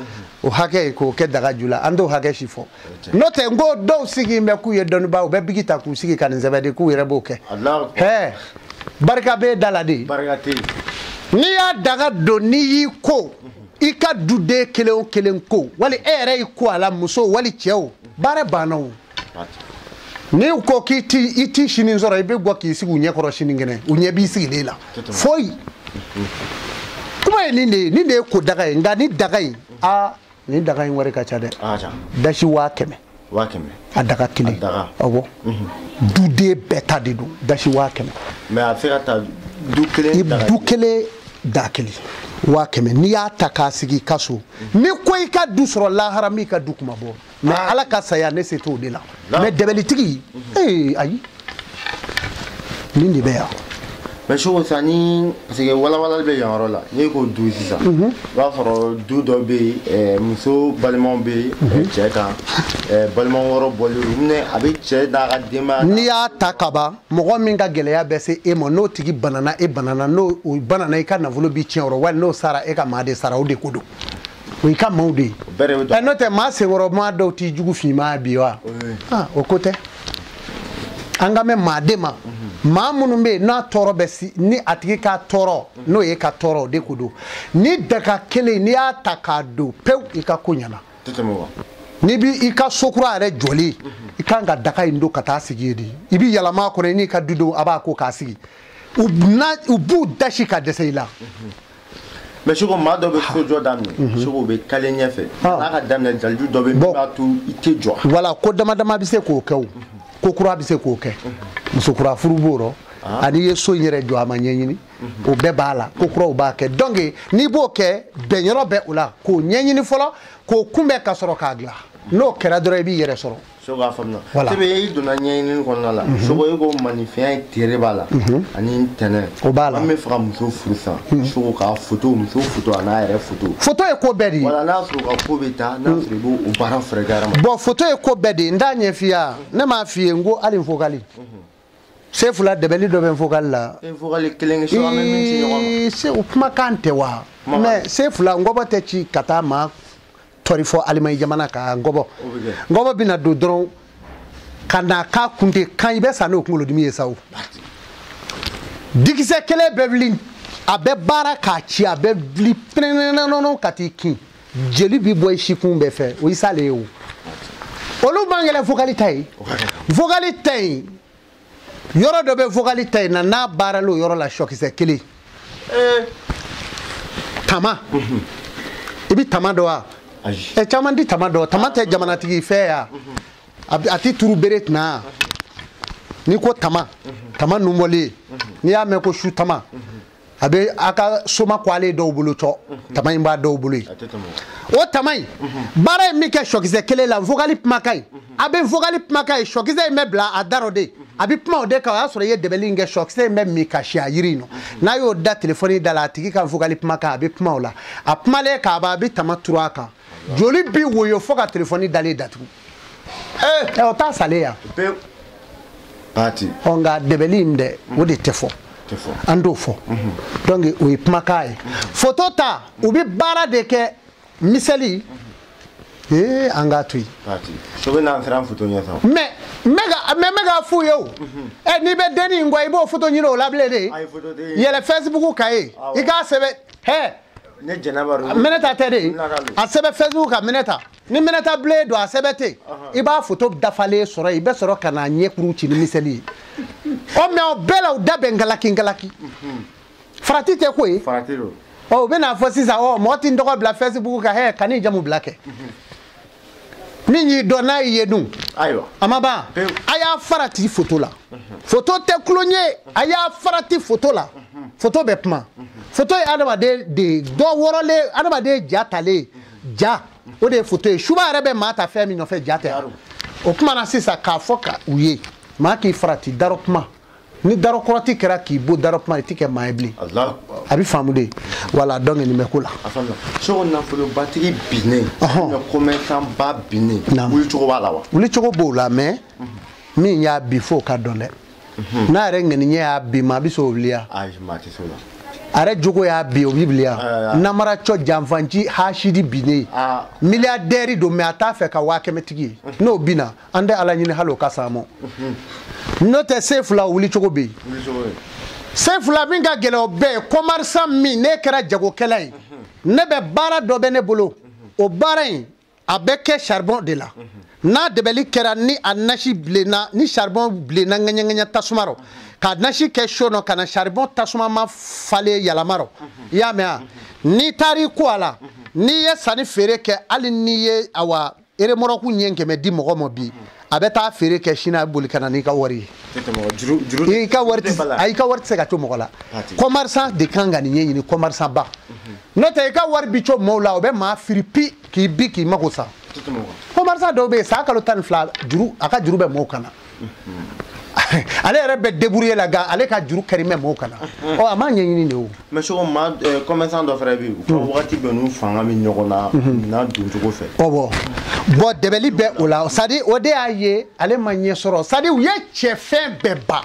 o hakɛ ye k'o kɛ daga ju la an t'o hakɛ si fɔ n'o tɛ n ko dɔw sigi bɛ k'u ye dɔnnibaa u bɛ bigi ta k'u sigi ka nin sɛbɛn de k'u yɛrɛ b'o kɛ. Hɛɛ barika b'e da la de. Barika tɛ yen. N'i y'a daga don n'i y'i ko i ka duden kelen o kelen ko wali e yɛrɛ y'i ko a la muso wali cɛ o baara banna o. N'i ko k'i ti i ti sini sɔrɔ i bɛ bɔ k'i sigi u ɲɛkɔrɔ sinikɛnɛ u ɲɛ b'i sigilen la foyi. Kuma ye nin de ye nin de ye ko daga ye nka ni daga in aa nin daga in wari ka ca dɛ. Dasi 100,000. 100,000. A daga kelen. Awɔ. Duden bɛɛ ta de don dasi 100,000. Mais a bɛ se ka ta du kelen daga kelen. Du kelen da kelen. 100,000 n'i y'a ta k'a sigi i ka so ni ko i ka du sɔrɔ lahara min ka du kuma bɔ mais ala ka saya ne se t'o de la mais dɛbɛlitigi ee ayi nin de bɛ yan. Mais Soko sisan ni parce que walawalali bɛ yan yɔrɔ la n'i ko du sisan i b'a sɔrɔ du dɔ bɛ yen muso balimaw bɛ yen cɛ kan balima wɔɔrɔ bɔlen a bɛ cɛ n'a ka denbaya. N'i y'a ta kaban mɔgɔ min ka gɛlɛya bɛ se e ma n'o tigi banana e banana n'o banana i ka nafolo b'i tiɲɛ o rɔ wali n'o sara e ka maa de sara o de ko don o y'i ka maaw de ye. N'o tɛ maa senkɔrɔ maa dɔw t'i jugu finman bi wa o ko tɛ. An ka mɛn maa de ma maa minnu bɛ yen n'a tɔɔrɔ bɛ si ni a tigi ka tɔɔrɔ n'o ye ka tɔɔrɔ o de ko don ni daga kelen n'i y'a ta k'a don pewu i ka ko ɲɛna. N'i bi i ka so kura yɛrɛ jɔlen i kan ka daga in don ka taa sigi yen de i bi yɛlɛma a kɔnɔ i n'i ka dudenw a b'a ko k'a sigi u b'u dasi ka dɛsɛ i la. Mais Soko maa dɔ bɛ so jɔ daminɛ Soko bɛ kale ɲɛfɛ n'a ka daminɛ jaliju dɔ bɛ min b'a to i tɛ jɔ. Voilà ko dama dama bɛ se k'o kɛ o. Ko kura bɛ se k'o kɛ muso kura furu b'o rɔ ani i ye so in yɛrɛ jɔ a ma ɲɛɲini o bɛɛ b'a la ko kuraw b'a kɛ donc n'i b'o kɛ bɛnyɔrɔ bɛ o la k'o ɲɛɲini fɔlɔ k'o kunbɛn ka sɔrɔ k'a dilan n'o kɛra dɔrɔn i b'i yɛrɛ sɔrɔ. Soko a faamuya. Sebe i donna ɲɛɲinini kɔnɔna la Soko e ko maninfinya ye tere b'a la ani ntɛnɛn. O b'a la. An bɛ fɛ ka muso furu sisan Soko k'a foto muso foto a n'a yɛrɛ foto. Foto ye ko bɛɛ de ye. Voilà n'a sɔrɔ u ka ko bɛ taa n'a sɔrɔ i b'o baara fɛɛrɛ kɛ hadamaden. Bon foto ye ko bɛɛ de ye n t'a ɲɛ f'i ye ne m'a f'i ye n ko hali fokali. Se fila dɛbɛli dɔ bɛ fokali la. Fokali kelen kɛ Soko an bɛ min ci ɲɔgɔn ma. Se o kumakan tɛ wa. Mais se fila ngɔbɔ tɛ ci ka taa maa tɔri fɔ Alimaɲi jamana kan ngɔbɔ. Ngɔbɔ bɛna don dɔrɔn ka na k'a kun tɛ kan i bɛ sa n'o kunkolodimi ye sa o. Dikisɛ kelen bɛ wuli a bɛ baara k'a ci a bɛ wuli pɛrɛnɛnɛnɛ ka t'i kin jeli bɛ bɔ i sikun bɛɛ fɛ o y'i salen ye o. Olu man gɛlɛn fokali ta ye. Fokali ta in yɔrɔ dɔ bɛ fokali ta in na n'a baarala o yɔrɔ la sɔkisɛ kelen. Tama i bɛ tama dɔn wa? Caman di tama dɔn tama tɛ jamanatigi fɛ yan a ti turu bere tɛna n'i ko tama tama nunbɔlen n'i y'a mɛn ko su tama a bɛ a ka soma ko ale dɔw bolo cɔ tama in b'a dɔw bolo yen o tama in baara in min kɛ sɔkisɛ kelen la fokali kumakan in a bɛ fokali kumakan ye sɔkisɛ in bɛ bila a da rɔ de a bɛ kuma o de kan o y'a sɔrɔ i ye dɛbɛli in kɛ sɔkisɛ in bɛ min ka si a yiri in nɔ n'a y'o da telefɔni da la a tigi ka fokali kumakan a bɛ kuma o la a kumalen k'a ban a bɛ tama turu a kan joli bi woyo fo ka telefɔni dalen datugu o t'a salen yan. Ɔ nka dɛbɛli in dɛ o de tɛ fɔ. An t'o fɔ. Donc o ye kumakan ye. Photo ta u bɛ baara de kɛ miseli. Ee an k'a to yen. So bɛ n'an sera photo ɲɛ sa. Mais n bɛ k'a f'u ye o. Ɛ n'i bɛ dennin in kɔ i b'o photo ɲini o la bilen de. Yɛlɛ Facebook kan ye. I k'a sɛbɛn hɛ. Ne jɛnɛba don. Minɛta tɛ de. A sɛbɛn Facebook kan Minɛta. Ni Minɛta bilen don a sɛbɛn ten. I b'a photo dafalen sɔrɔ yen i bɛ sɔrɔ ka n'a ɲɛkuru ci ni miseli ye. Ɔ mais o bɛɛ la u da bɛ ngalaki ngalaki. Farati tɛ ko ye. Farati don. Ɔ u bɛna fɔ sisan ɔ mɔgɔ t'i tɔgɔ bila Facebook kan hɛ kan'i jamu bila kɛ. Min y'i dɔn n'a y'i ye dun. Ayiwa. A ma ban. A y'a farati photo la. Photo tɛ tulon ye. A y'a farati photo la. Photo bɛ kuma. Photo ye adamaden de dɔ wɔrɔlen adamaden ja talen ja o de ye photo ye. Suba yɛrɛ bɛ maa ta fɛn min nɔfɛ ja tɛ. O kuma na sisan k'a fɔ ka u ye maa k'i farati darɔ kuma. Ni darɔ kɔrɔti kɛra k'i bɔ darɔ kuma i ti kɛ maa ye bilen. A bɛ faamu de. Voilà donc nin bɛ ko la. A faamuya. Soko nafolobatigi binnen. Commerçant ba binnen. Wuli cogo b'a la wa? Wuli cogo b'o la mais min y'a bi f'o ka dɔn dɛ. N'a yɛrɛ ŋaniɲɛ y'a bi maa bɛ se o wuli ya. Ayi maa tɛ se o la. A yɛrɛ jogo y'a bi o b'i wuli ya. Namaracɔ janfanci hasidi binnen. Milliardaire don mais a t'a fɛ ka 100 000 tigi ye. N'o binna an tɛ Ala ɲini hali o ka s'an ma. N'o tɛ se fila wuli cogo bɛ yen. Se fila min ka gɛlɛn o bɛɛ ye commerçant min ne kɛra jagokɛla ye. Ne bɛ baara dɔ bɛ ne bolo. O baara in a bɛ kɛ charbon de la. N'a dɛbɛli kɛra ni a nasi bilenna ni charbon bilenna ŋɛɲɛ ŋɛɲɛ tasuma rɔ ka nasi kɛ so nɔ ka na charbon tasuma ma falen yɛlɛma rɔ. I y'a mɛn wa? N'i taar'i ko a la n'i ye sanni feere kɛ hali n'i ye awa eremɔrɔku ɲɛ 100 di mɔgɔ ma bi a bɛ taa feere kɛ sini a bɛ boli ka na n'i ka wari ye. I ka wari tɛ se ka to mɔgɔ la. Commerçant de kan ka nin ɲɛɲini commerçant ba. N'o tɛ i ka wari bi co mɔgɔw la o bɛ maa firi pi k'i bi k'i mako sa. Commerçant dɔw bɛ yen san kalo 12 juru a ka juru bɛ mɔgɔw kan na. Ale yɛrɛ bɛ débrouiller la nka ale ka juru kari bɛ mɔgɔw kan na. Ɔ a m'a ɲɛɲini de o. Mais soko maa commerçant dɔ fana bɛ yen u ka wagati bɛɛ n'u fanga bɛ ɲɔgɔn na minɛn doncogo fɛ. Ɔ bon dɛbɛli bɛ o la c'est à dire o de y'a ye ale ma ɲɛ sɔrɔ c'est à dire u ye cɛ fɛn bɛɛ ban.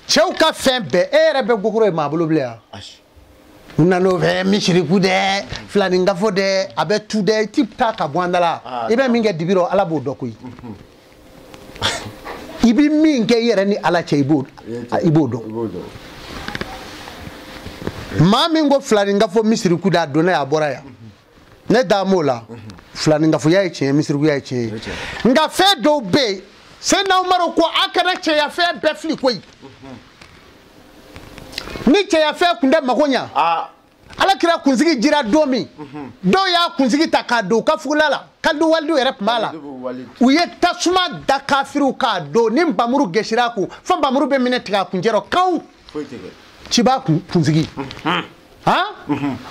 Cɛw ka fɛn bɛɛ e yɛrɛ bɛ gokoro ye maa bolo bilen yan. U nan'o fɛ misiriku dɛ filanin-kafo dɛ a bɛ tu dɛ i ti taa ka bɔ an da la i bɛ min kɛ dibi rɔ Ala b'o dɔn koyi. I bɛ min kɛ i yɛrɛ ni Ala cɛ i b'o dɔn. Maa min ko filanin-kafo misiriku dɛ a donna yan a bɔra yan ne da m'o la filanin-kafoya ye tiɲɛ ye misirikuya ye tiɲɛ ye nka fɛn dɔw bɛ yen Seyidina Umaru ko a kana cɛya fɛn bɛɛ fili koyi. Ni cɛya fɛn kun tɛ mako ɲa. Ala kira kunsigi jira don min dɔw y'a kunsigi ta k'a don u ka fugula la Kalidu Walidu yɛrɛ tun b'a la u ye tasuma da kafiriw k'a don ni npamuru gɛsira a kun fo npamuru bɛ minɛ tigɛ a kuncɛ rɔ kanw ciba kunsigi han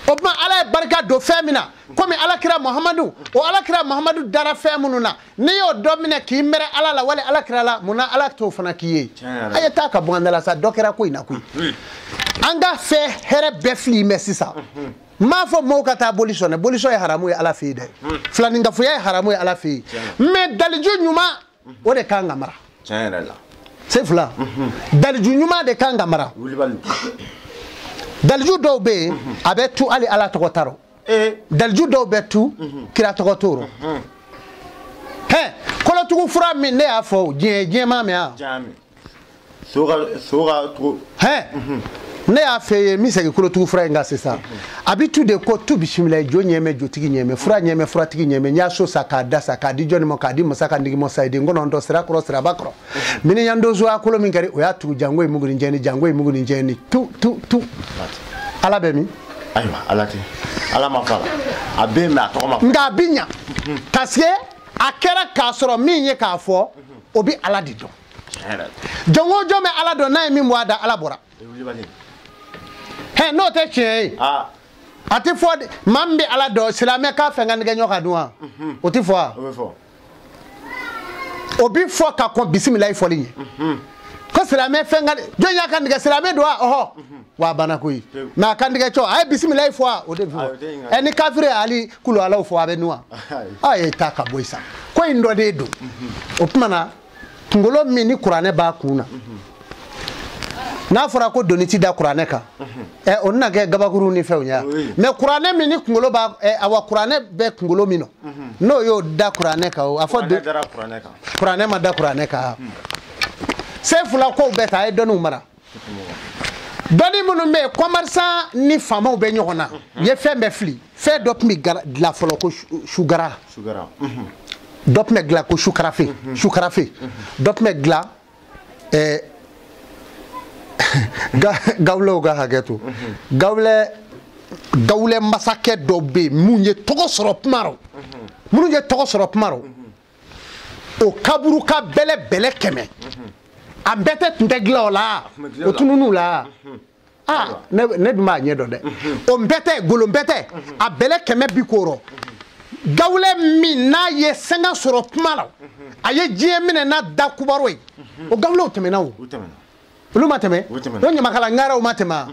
o tuma Ala ye barika don fɛn min na komi Ala kira Muhamadu o Ala kira Muhamadu dara fɛn minnu na n'i y'o dɔ minɛ k'i mɛrɛ Ala la wali Ala kira la munna Ala t'o fana k'i ye a ye taa ka bɔ an da la sa dɔ kɛra ko in na koyi. An ka fɛn hɛrɛ bɛɛ fili mɛ sisan n m'a fɔ mɔgɔw ka taa boli sɔn dɛ boli sɔn ye haramu ye Ala fɛ yen dɛ filaninkafoya ye haramu ye Ala fɛ yen mais daliju ɲuman o de kan ka mara. Tiɲɛ yɛrɛ la. Se fila daliju ɲuman de kan ka mara. Daliju dɔw bɛ yen a bɛ tu hali Ala tɔgɔ t'a rɔ. Daliju dɔw bɛ tu kira tɔgɔ t'o rɔ. Hɛn kolotugu fura min ne y'a fɔ diɲɛ diɲɛ m'a mɛn wa. So ka tugu. Hɛn ne y'a fɛ ye min segin kolotugu fura in kan sisan a bɛ tu de ko tu bisimila jo ɲɛmɛ jotigi ɲɛmɛ fura ɲɛmɛ furatigi ɲɛmɛ n y'a so sa k'a da sa k'a di jɔnni ma k'a di masa ka ndigimɔ sa ye den kɔnɔntɔn sira kɔrɔ siraba kɔrɔ miniyan donso a kolo min kɛra o y'a tugu jango ye mugu ni jɛni jango ye mugu ni jɛni tu tu tu Ala bɛ min. Ayiwa Ala tɛ Ala ma fɔ a la a bɛ yen mais a tɔgɔ ma fɔ. Nka a bɛ ɲa parce que a kɛra k'a sɔrɔ min ye k'a fɔ o bɛ Ala de dɔn. Jɔn o jɔn bɛ Ala dɔn n'a ye min bɔ a da Ala bɔra. Hɛn n'o tɛ tiɲɛ ye. A tɛ fɔ maa min bɛ Ala dɔn silamɛ k'a fɛn ka nɛgɛ ɲɔ ka dun wa o tɛ fɔ wa. O bɛ fɔ ka kɔn bisimilayi fɔli ɲɛ. Ko silamɛ fɛn ka jɔn y'a kan tigɛ silamɛ don wa ɔhɔ wa a banna koyi mais a kan tigɛ cɔ a ye bisimilayi fɔ wa o de bɛ fɔ ɛ ni kafiri ye hali kulu Alaw fɔ a bɛ nu wa a ye taa ka bɔ yen sa ko in dɔ de don o tuma na kunkolo min ni kuranɛ b'a kun na N'a fɔra ko doni ti da kuranɛ kan o na kɛ gabakuru ni fɛnw ye mais kuranɛ min ni kunkolo b'a awa kuranɛ bɛ kunkolo min nɔ n'o y'o da kuranɛ kan o a fɔ kuranɛ ma da kuranɛ kan sen fila kow bɛɛ ta a ye dɔnniw mara dɔnni minnu bɛ yen commerçant ni faamaw bɛ ɲɔgɔn na u ye fɛn bɛɛ fili fɛn dɔ tun bɛ dilan fɔlɔ ko sugara dɔ tun bɛ dilan ko sukarafe sukarafe dɔ tun bɛ dilan gawulɛw ka hakɛ to gawulɛ masakɛ dɔ bɛ yen mun ye tɔgɔ sɔrɔ kuma rɔ minnu ye tɔgɔ sɔrɔ kuma rɔ o kaburu ka bɛlɛ bɛlɛ 100 a bɛɛ tɛ tun tɛ dilan o la o tunun'u la ah ne dun b'a ɲɛ dɔn dɛ o npɛtɛ golo npɛtɛ a bɛlɛ 100 bi k'o rɔ gawulɛ min n'a ye sɛngɛ sɔrɔ kuma la a ye diɲɛ minɛ n'a da kubaro ye o gawulɛw tɛmɛna o olu ma tɛmɛ o ɲamakala ŋaraw ma tɛmɛ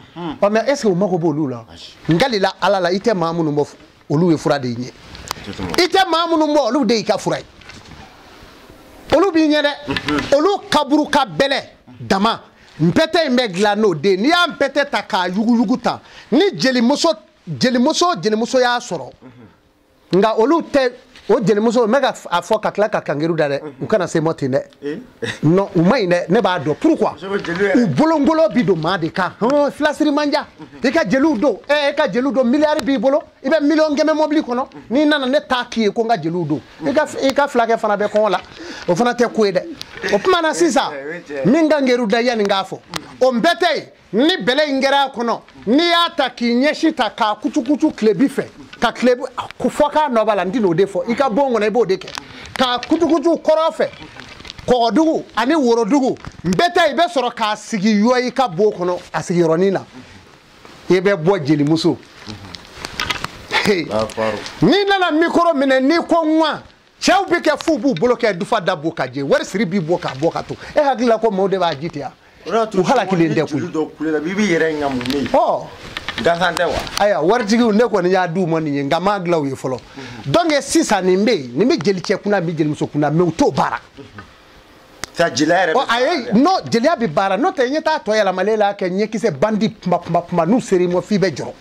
ɔ mais est ce que u mago b'olu la n kalila ala la i tɛ maa minnu bɔ olu ye fura de y'i ɲɛ i tɛ maa minnu bɔ olu de y'i ka fura ye olu b'i ɲɛ dɛ olu kaburu ka bɛlɛ dama npɛtɛ in bɛ dilan n'o de ye n'i y'a npɛtɛ ta k'a yuguyugu tan ni jelimuso jelimuso y'a sɔrɔ nka olu tɛ o jelimuso n bɛ ka a fɔ ka tila ka kangeru da dɛ u kana se mɔ ten dɛ non u ma ɲi dɛ ne b'a dɔn pourquoi u bolongolo bi don maa de kan filasiri man ja i ka jeliw don e ka jeliw don miliyari b'i bolo i bɛ miliyɔn 100 mɔbili kɔnɔ n'i nana ne t'a k'i ye ko n ka jeliw don i ka filakɛ fana bɛ kɔngɔ la o fana tɛ ko ye dɛ o tuma na sisan min kangeru da yanni n k'a fɔ o npɛtɛ ye ni bɛlɛ in kɛra a kɔnɔ n'i y'a ta k'i ɲɛsin ta k'a kucukucu tilebi fɛ ka tilebi fɔ k'a nɔ b'a la n tɛn'o de fɔ i ka bon kɔnɔ i b'o de kɛ k'a kucukucu kɔrɔ fɛ kɔgɔdugu ani worodugu npɛtɛ i bɛ sɔrɔ k'a sigi yɔ i ka bon kɔnɔ a sigiyɔrɔnin na i bɛ bɔ jelimuso n'i nana mikoro minɛ n'i ko ŋwa cɛw bɛ kɛ f'u b'u bolo kɛ dufa da bɔ ka jɛ wari siri b'i bɔ k'a bɔ ka to e hakili la ko maaw de b'a ji ten yan u halakilen tɛ koyi gansan tɛ wa ayiwa waritigiw ne kɔni y'a d'u ma nin ye nka n m'a dilan u ye fɔlɔ donc sisan nin bɛ yen nin bɛ jelicɛ kunna nin bɛ jelimuso kunna mais u t'o baara jeliya yɛrɛ ayi non jeliya bɛ baara n'o tɛ ɲɛ t'a tɔ yɛlɛmalen la kɛ ɲɛkisɛ bandi kuma kuma kuma n'u ser'i ma f'i bɛ jɔrɔ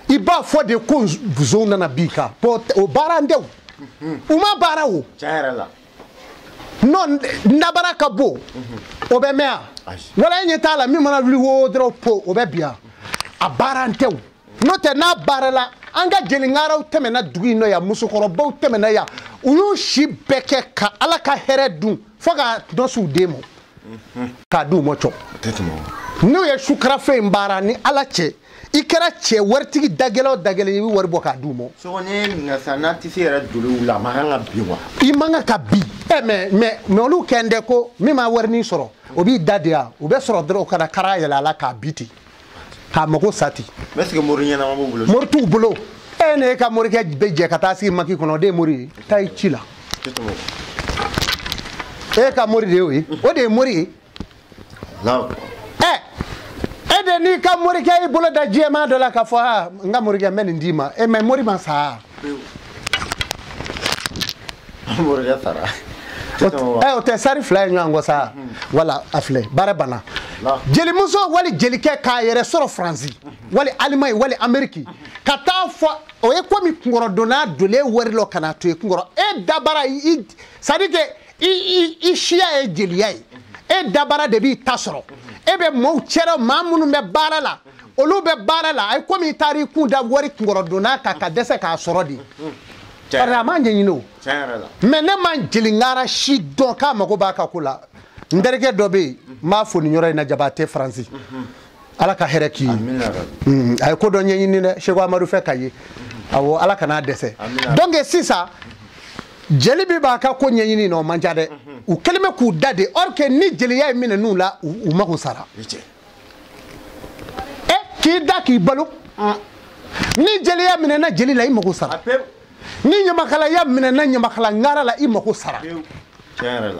i b'a fɔ de ko zonw nana bin kan bon o baara tɛ o u ma baara o tiɲɛ yɛrɛ la non nabara ka bon o bɛ mɛn yan wala e ɲɛ t'a la min mana wuli wo dɔrɔn po o bɛ bin yan a baara tɛ o n'o tɛ n'a baara la an ka jeliŋaraw tɛmɛna dugu in nɔ yan musokɔrɔbaw tɛmɛna yan u y'u si bɛɛ kɛ ka ala ka hɛrɛ dun fo ka dɔ s'u den ma k'a d'u ma cɔ n'u ye sukarafe in baara ni ala cɛ i kɛra cɛ waritigi dagɛlɛ o dagɛlɛ i bɛ wari bɔ k'a d'u ma. Sɔgɔ n'i ye ɲininka sisan n'a tɛ se yɛrɛ joliw la a man kan ka bin wa. I man kan ka bin ɛ mais olu kɛn tɛ ko min ma warinin sɔrɔ o b'i da de yan o bɛ sɔrɔ dɔrɔn ka na kara yɛlɛ a la k'a bi ten k'a mago sa ten. Mais est-ce que mori ɲɛnama b'u bolo. Mori t'u bolo e n'e ka morikɛ bɛ jɛ ka taa sigi maki kɔnɔ o de ye mori ye taa i ci la. E ka mori de y'o ye o de ye mori ye. E de n'i ka morikɛ y'i bolo da jɛman dɔ la k'a fɔ aa n ka morikɛ n bɛ nin d'i ma e mais mori ma sa. Morikɛ sara. O tɛ sari fila ye ɲɔgɔn kɔ sa wala a filɛ baara banna. Jelimuso wali jelikɛ k'a yɛrɛ sɔrɔ Faransi wali Alimaɲi wali Ameriki ka taa fɔ o ye komi kunkɔrɔdonna donnen wari lɔ ka na to ye kunkɔrɔ e dabara i c'est à dire que i siya ye jeliya ye e dabara de b'i ta sɔrɔ. E bɛ maaw cɛrɛ maa minnu bɛ baara la olu bɛ baara la a ye komi i taara i kun da wari kunkɔrɔdonna kan ka dɛsɛ k'a sɔrɔ de parce que a m'a ɲɛɲini o mais ne ma jeliŋara si dɔn k'a mago b'a ka ko la n terikɛ dɔ bɛ yen n b'a fo nin yɔrɔ in na Jabatɛ Faransi ala ka hɛrɛ k'i ye a ye ko dɔ ɲɛɲini dɛ Seko Amadu fɛ ka ye awɔ ala kan'a dɛsɛ donc sisan jeli bi b'a ka ko ɲɛɲini na o man ca dɛ u kɛlen bɛ k'u da de or que ni jeliya ye minɛ n'u la u mago sara e k'i da k'i balo ni jeliya minɛna jeli la i mago sara ni ɲamakalaya minɛna ɲamakala ŋara la i mago sara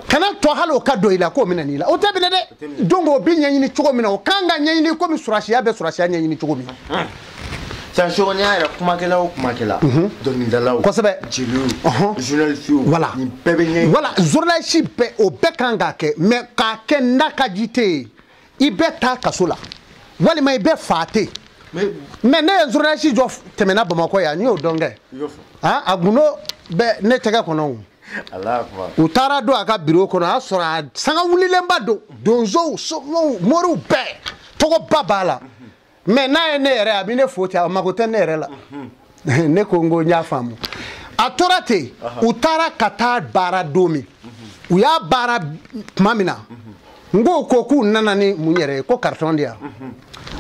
kana tɔ hali o ka don i la k'o minɛ n'i la o tɛ minɛ dɛ donc o bi ɲɛɲini cogo min na o kan ka ɲɛɲini komi surasiya bɛ surasiya ɲɛɲini cogo min na. Sɔgɔ n'i y'a yɛrɛ kumakɛla o kumakɛla dɔnkilidalaw kosɛbɛ jeliw journaliste voilà nin bɛɛ bɛ ɲɛɲini voilà journaliste bɛɛ o bɛɛ kan k'a kɛ mais k'a kɛ n'a ka ji tɛ yen I bɛ taa kaso la walima i bɛ fa ten. Mais ne ye journaliste jɔ tɛmɛna Bamakɔ yan, n y'o dɔn kɛ. A gundo bɛ ne tɛgɛ kɔnɔ o. U taara don a ka bureau kɔnɔ, a y'a sɔrɔ a sanga wulilenba don, donsow, somɔgɔw, moriw bɛɛ tɔgɔba b'a la. Mais n'a ye ne yɛrɛ, a bɛ ne fo ten, a mago tɛ ne yɛrɛ la. Ne ko n ko n y'a faamu. A tora ten, u taara ka taa baara don min, u y'a baara tuma min na, n ko k'u nana ni mun yɛrɛ ye, ko carton de yan.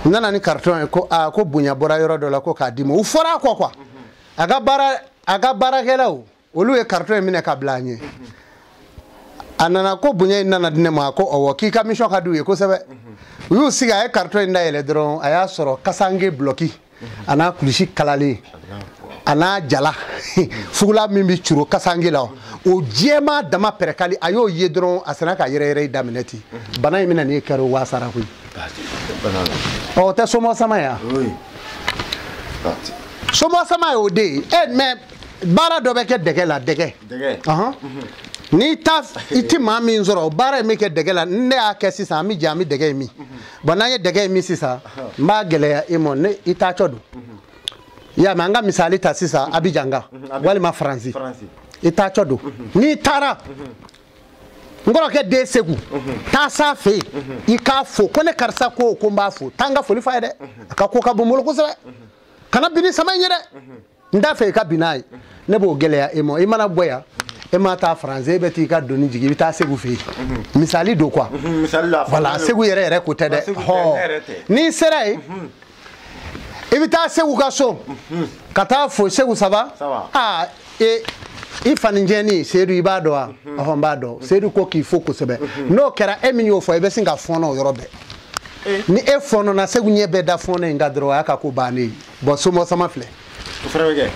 U nana ni carton ye, ko aa ko bonya bɔra yɔrɔ dɔ la, ko k'a d'i ma. U fɔra a kɔ quoi. A ka baarakɛlaw, olu ye carton in minɛ ka bila a ɲɛ. A nana ko bonya in nana di ne ma, ko ɔwɔ, k'i ka mission ka d'u ye kosɛbɛ. U y'u sigi, a ye carton in dayɛlɛ dɔrɔn, a y'a sɔrɔ kasange bloki a n'a kulusi kalalen a n'a jala fugula min bɛ curo kasange la, o jɛman dama pɛrɛkali, a y'o ye dɔrɔn, a sera ka yɛrɛ yɛrɛ daminɛ ten. Bana in bɛna n'e kɛra o wasara koyi. Ɔ o tɛ somɔ sama ye wa? Somɔ sama y'o de ye. Mais baara dɔ bɛ kɛ dɛgɛ la, dɛgɛ. N'i ta i ti maa min sɔrɔ, o baara in bɛ kɛ dɛgɛ la. Ne y'a kɛ sisan, an bɛ jɛ an bɛ dɛgɛ in min. Bon, n'an ye dɛgɛ in min sisan, n b'a gɛlɛya i ma, ne i taatɔ don. I y'a mɛn, an ka misali ta sisan, Abidjan kan walima Faransi. I taatɔ don. N'i taara n kɔrɔkɛ den Segu, taa s'a fɛ yen, i k'a fo ko ne karisa ko n b'a fo. Taa n ka foli f'a ye dɛ, a ka ko ka bon n bolo kosɛbɛ. Kana bin ni sama in ye dɛ, n t'a fɛ i ka bin n'a ye. Ne b'o gɛlɛya e ma. I mana bɔ yan, e ma taa Faransi, e bɛ t'i ka doni jigin, i bɛ taa Segu fɛ yen. Misali don quoi. Voilà, Segu yɛrɛ yɛrɛ ko tɛ dɛ. N'i sera yen, i bɛ taa Segu ka so, ka taa fo Segu, ça va? Aa, i fanicɛnin Seyidu, i b'a dɔn wa? Ɔhɔn, n b'a dɔn. Seyidu ko k'i fo kosɛbɛ. N'o kɛra, e min y'o fɔ, i bɛ sin ka fɔɔnɔ o yɔrɔ bɛɛ. Ni e fɔɔnɔna, Segu ɲɛ bɛɛ da fɔɔnɔ in kan dɔrɔn, o y'a ka ko bannen ye. Bon, somɔ sama filɛ.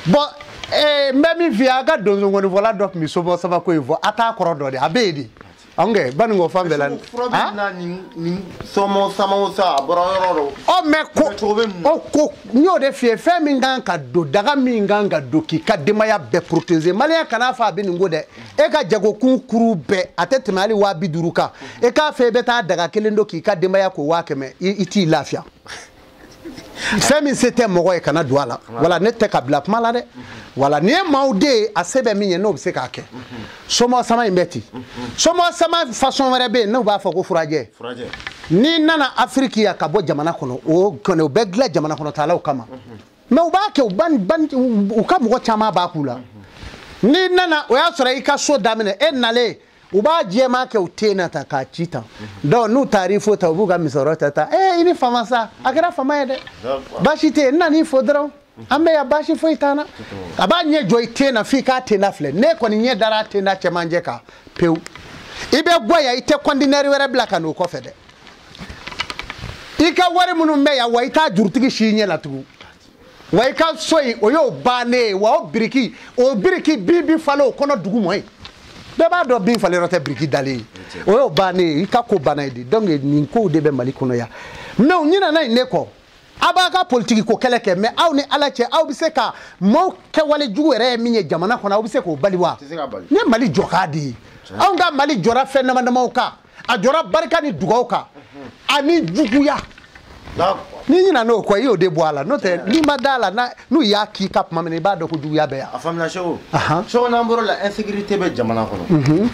Bon, n bɛ min f'i ye, a ka donsonkɔnifɔla dɔ tun bɛ somɔ sama ko in fɔ, a t'a kɔrɔ dɔn dɛ, a bɛ yen de. Anw Baninko fan bɛɛ la. Fura bɛ na nin somɔ sama o sa, a bɔra yɔrɔ dɔ. Ɔ mais ko o ko n y'o de f'i ye, fɛn min kan ka don, daga min kan ka don k'i ka denbaya bɛɛ protéger. Maliyɛn kana fɔ a bɛ nin ko dɛ. E ka jagokun kuru bɛɛ a tɛ tɛmɛ hali 50.000 kan. E k'a fɛ i bɛ taa daga kelen don k'i ka denbaya ko 100.000, i t'i lafiya. Fɛn min se tɛ mɔgɔ ye, kana don a la. Wala ne tɛ ka bila kuma la dɛ. Wala n'i ye maaw den ye, a se bɛ min ye, n'o bɛ se k'a kɛ. Somɔ sama in bɛ ten. Somɔ sama façon wɛrɛ bɛ yen, n'u b'a fɔ ko furajɛ. N'i nana Afiriki yan ka bɔ jamana kɔnɔ, o kɔni o bɛ dilan jamana kɔnɔ taalaw kama. Mais u b'a kɛ, u ka mɔgɔ caman b'a k'u la. N'i nana, o y'a sɔrɔ i ka so daminɛ, e nalen, u b'a jɛman kɛ u ten na tan k'a ci tan. Donc n'u taar'i fo ta, u b'u ka misɔrɔ ta ta. I ni fama sa, a kɛra fama ye dɛ. Baasi tɛ yen, n nan'i fo dɔrɔn. An bɛ yan, baasi foyi t'an na. A b'a ɲɛ jɔ i ten na f'i k'a ten da filɛ. Ne kɔni ɲɛ dara a ten da cɛmancɛ kan pewu. I bɛ bɔ yan, i tɛ conteneur wɛrɛ bila ka n'o kɔfɛ dɛ. I ka wari minnu bɛ yan, wa i t'a jurutigi si ɲɛ la tugun. Wa i ka so in, o y'o bannen ye. Wa o biriki bin bi falen o kɔnɔ dugu mɔ ye. Bɛɛ b'a dɔn bin falen yɔrɔ tɛ biriki dalen ye. O y'o bannen ye, i ka ko banna ye de. Donc nin kow de bɛ Mali kɔnɔ yan. Mais u ɲinɛna nin de kɔ. A b'a ka politiki ko kɛlɛ kɛ, mais aw ni Ala cɛ, aw bɛ se ka maaw kɛwale jugu yɛrɛ ye min ye jamana kɔnɔ, aw bɛ se k'o bali wa? Ni ye Mali jɔ k'a di ye. Anw ka Mali jɔra fɛn dama damaw kan. A jɔra barika ni dugaw kan ani juguya. N'i ɲinɛna o kɔ, i y'o de bɔ a la. N'o tɛ, n'i ma da a la, n'u y'a k'i ka tuma min na, i b'a dɔn ko juguya bɛ yan. A faamuna Segu. Segu, n'an bɔr'o la, insécurité bɛ jamana kɔnɔ.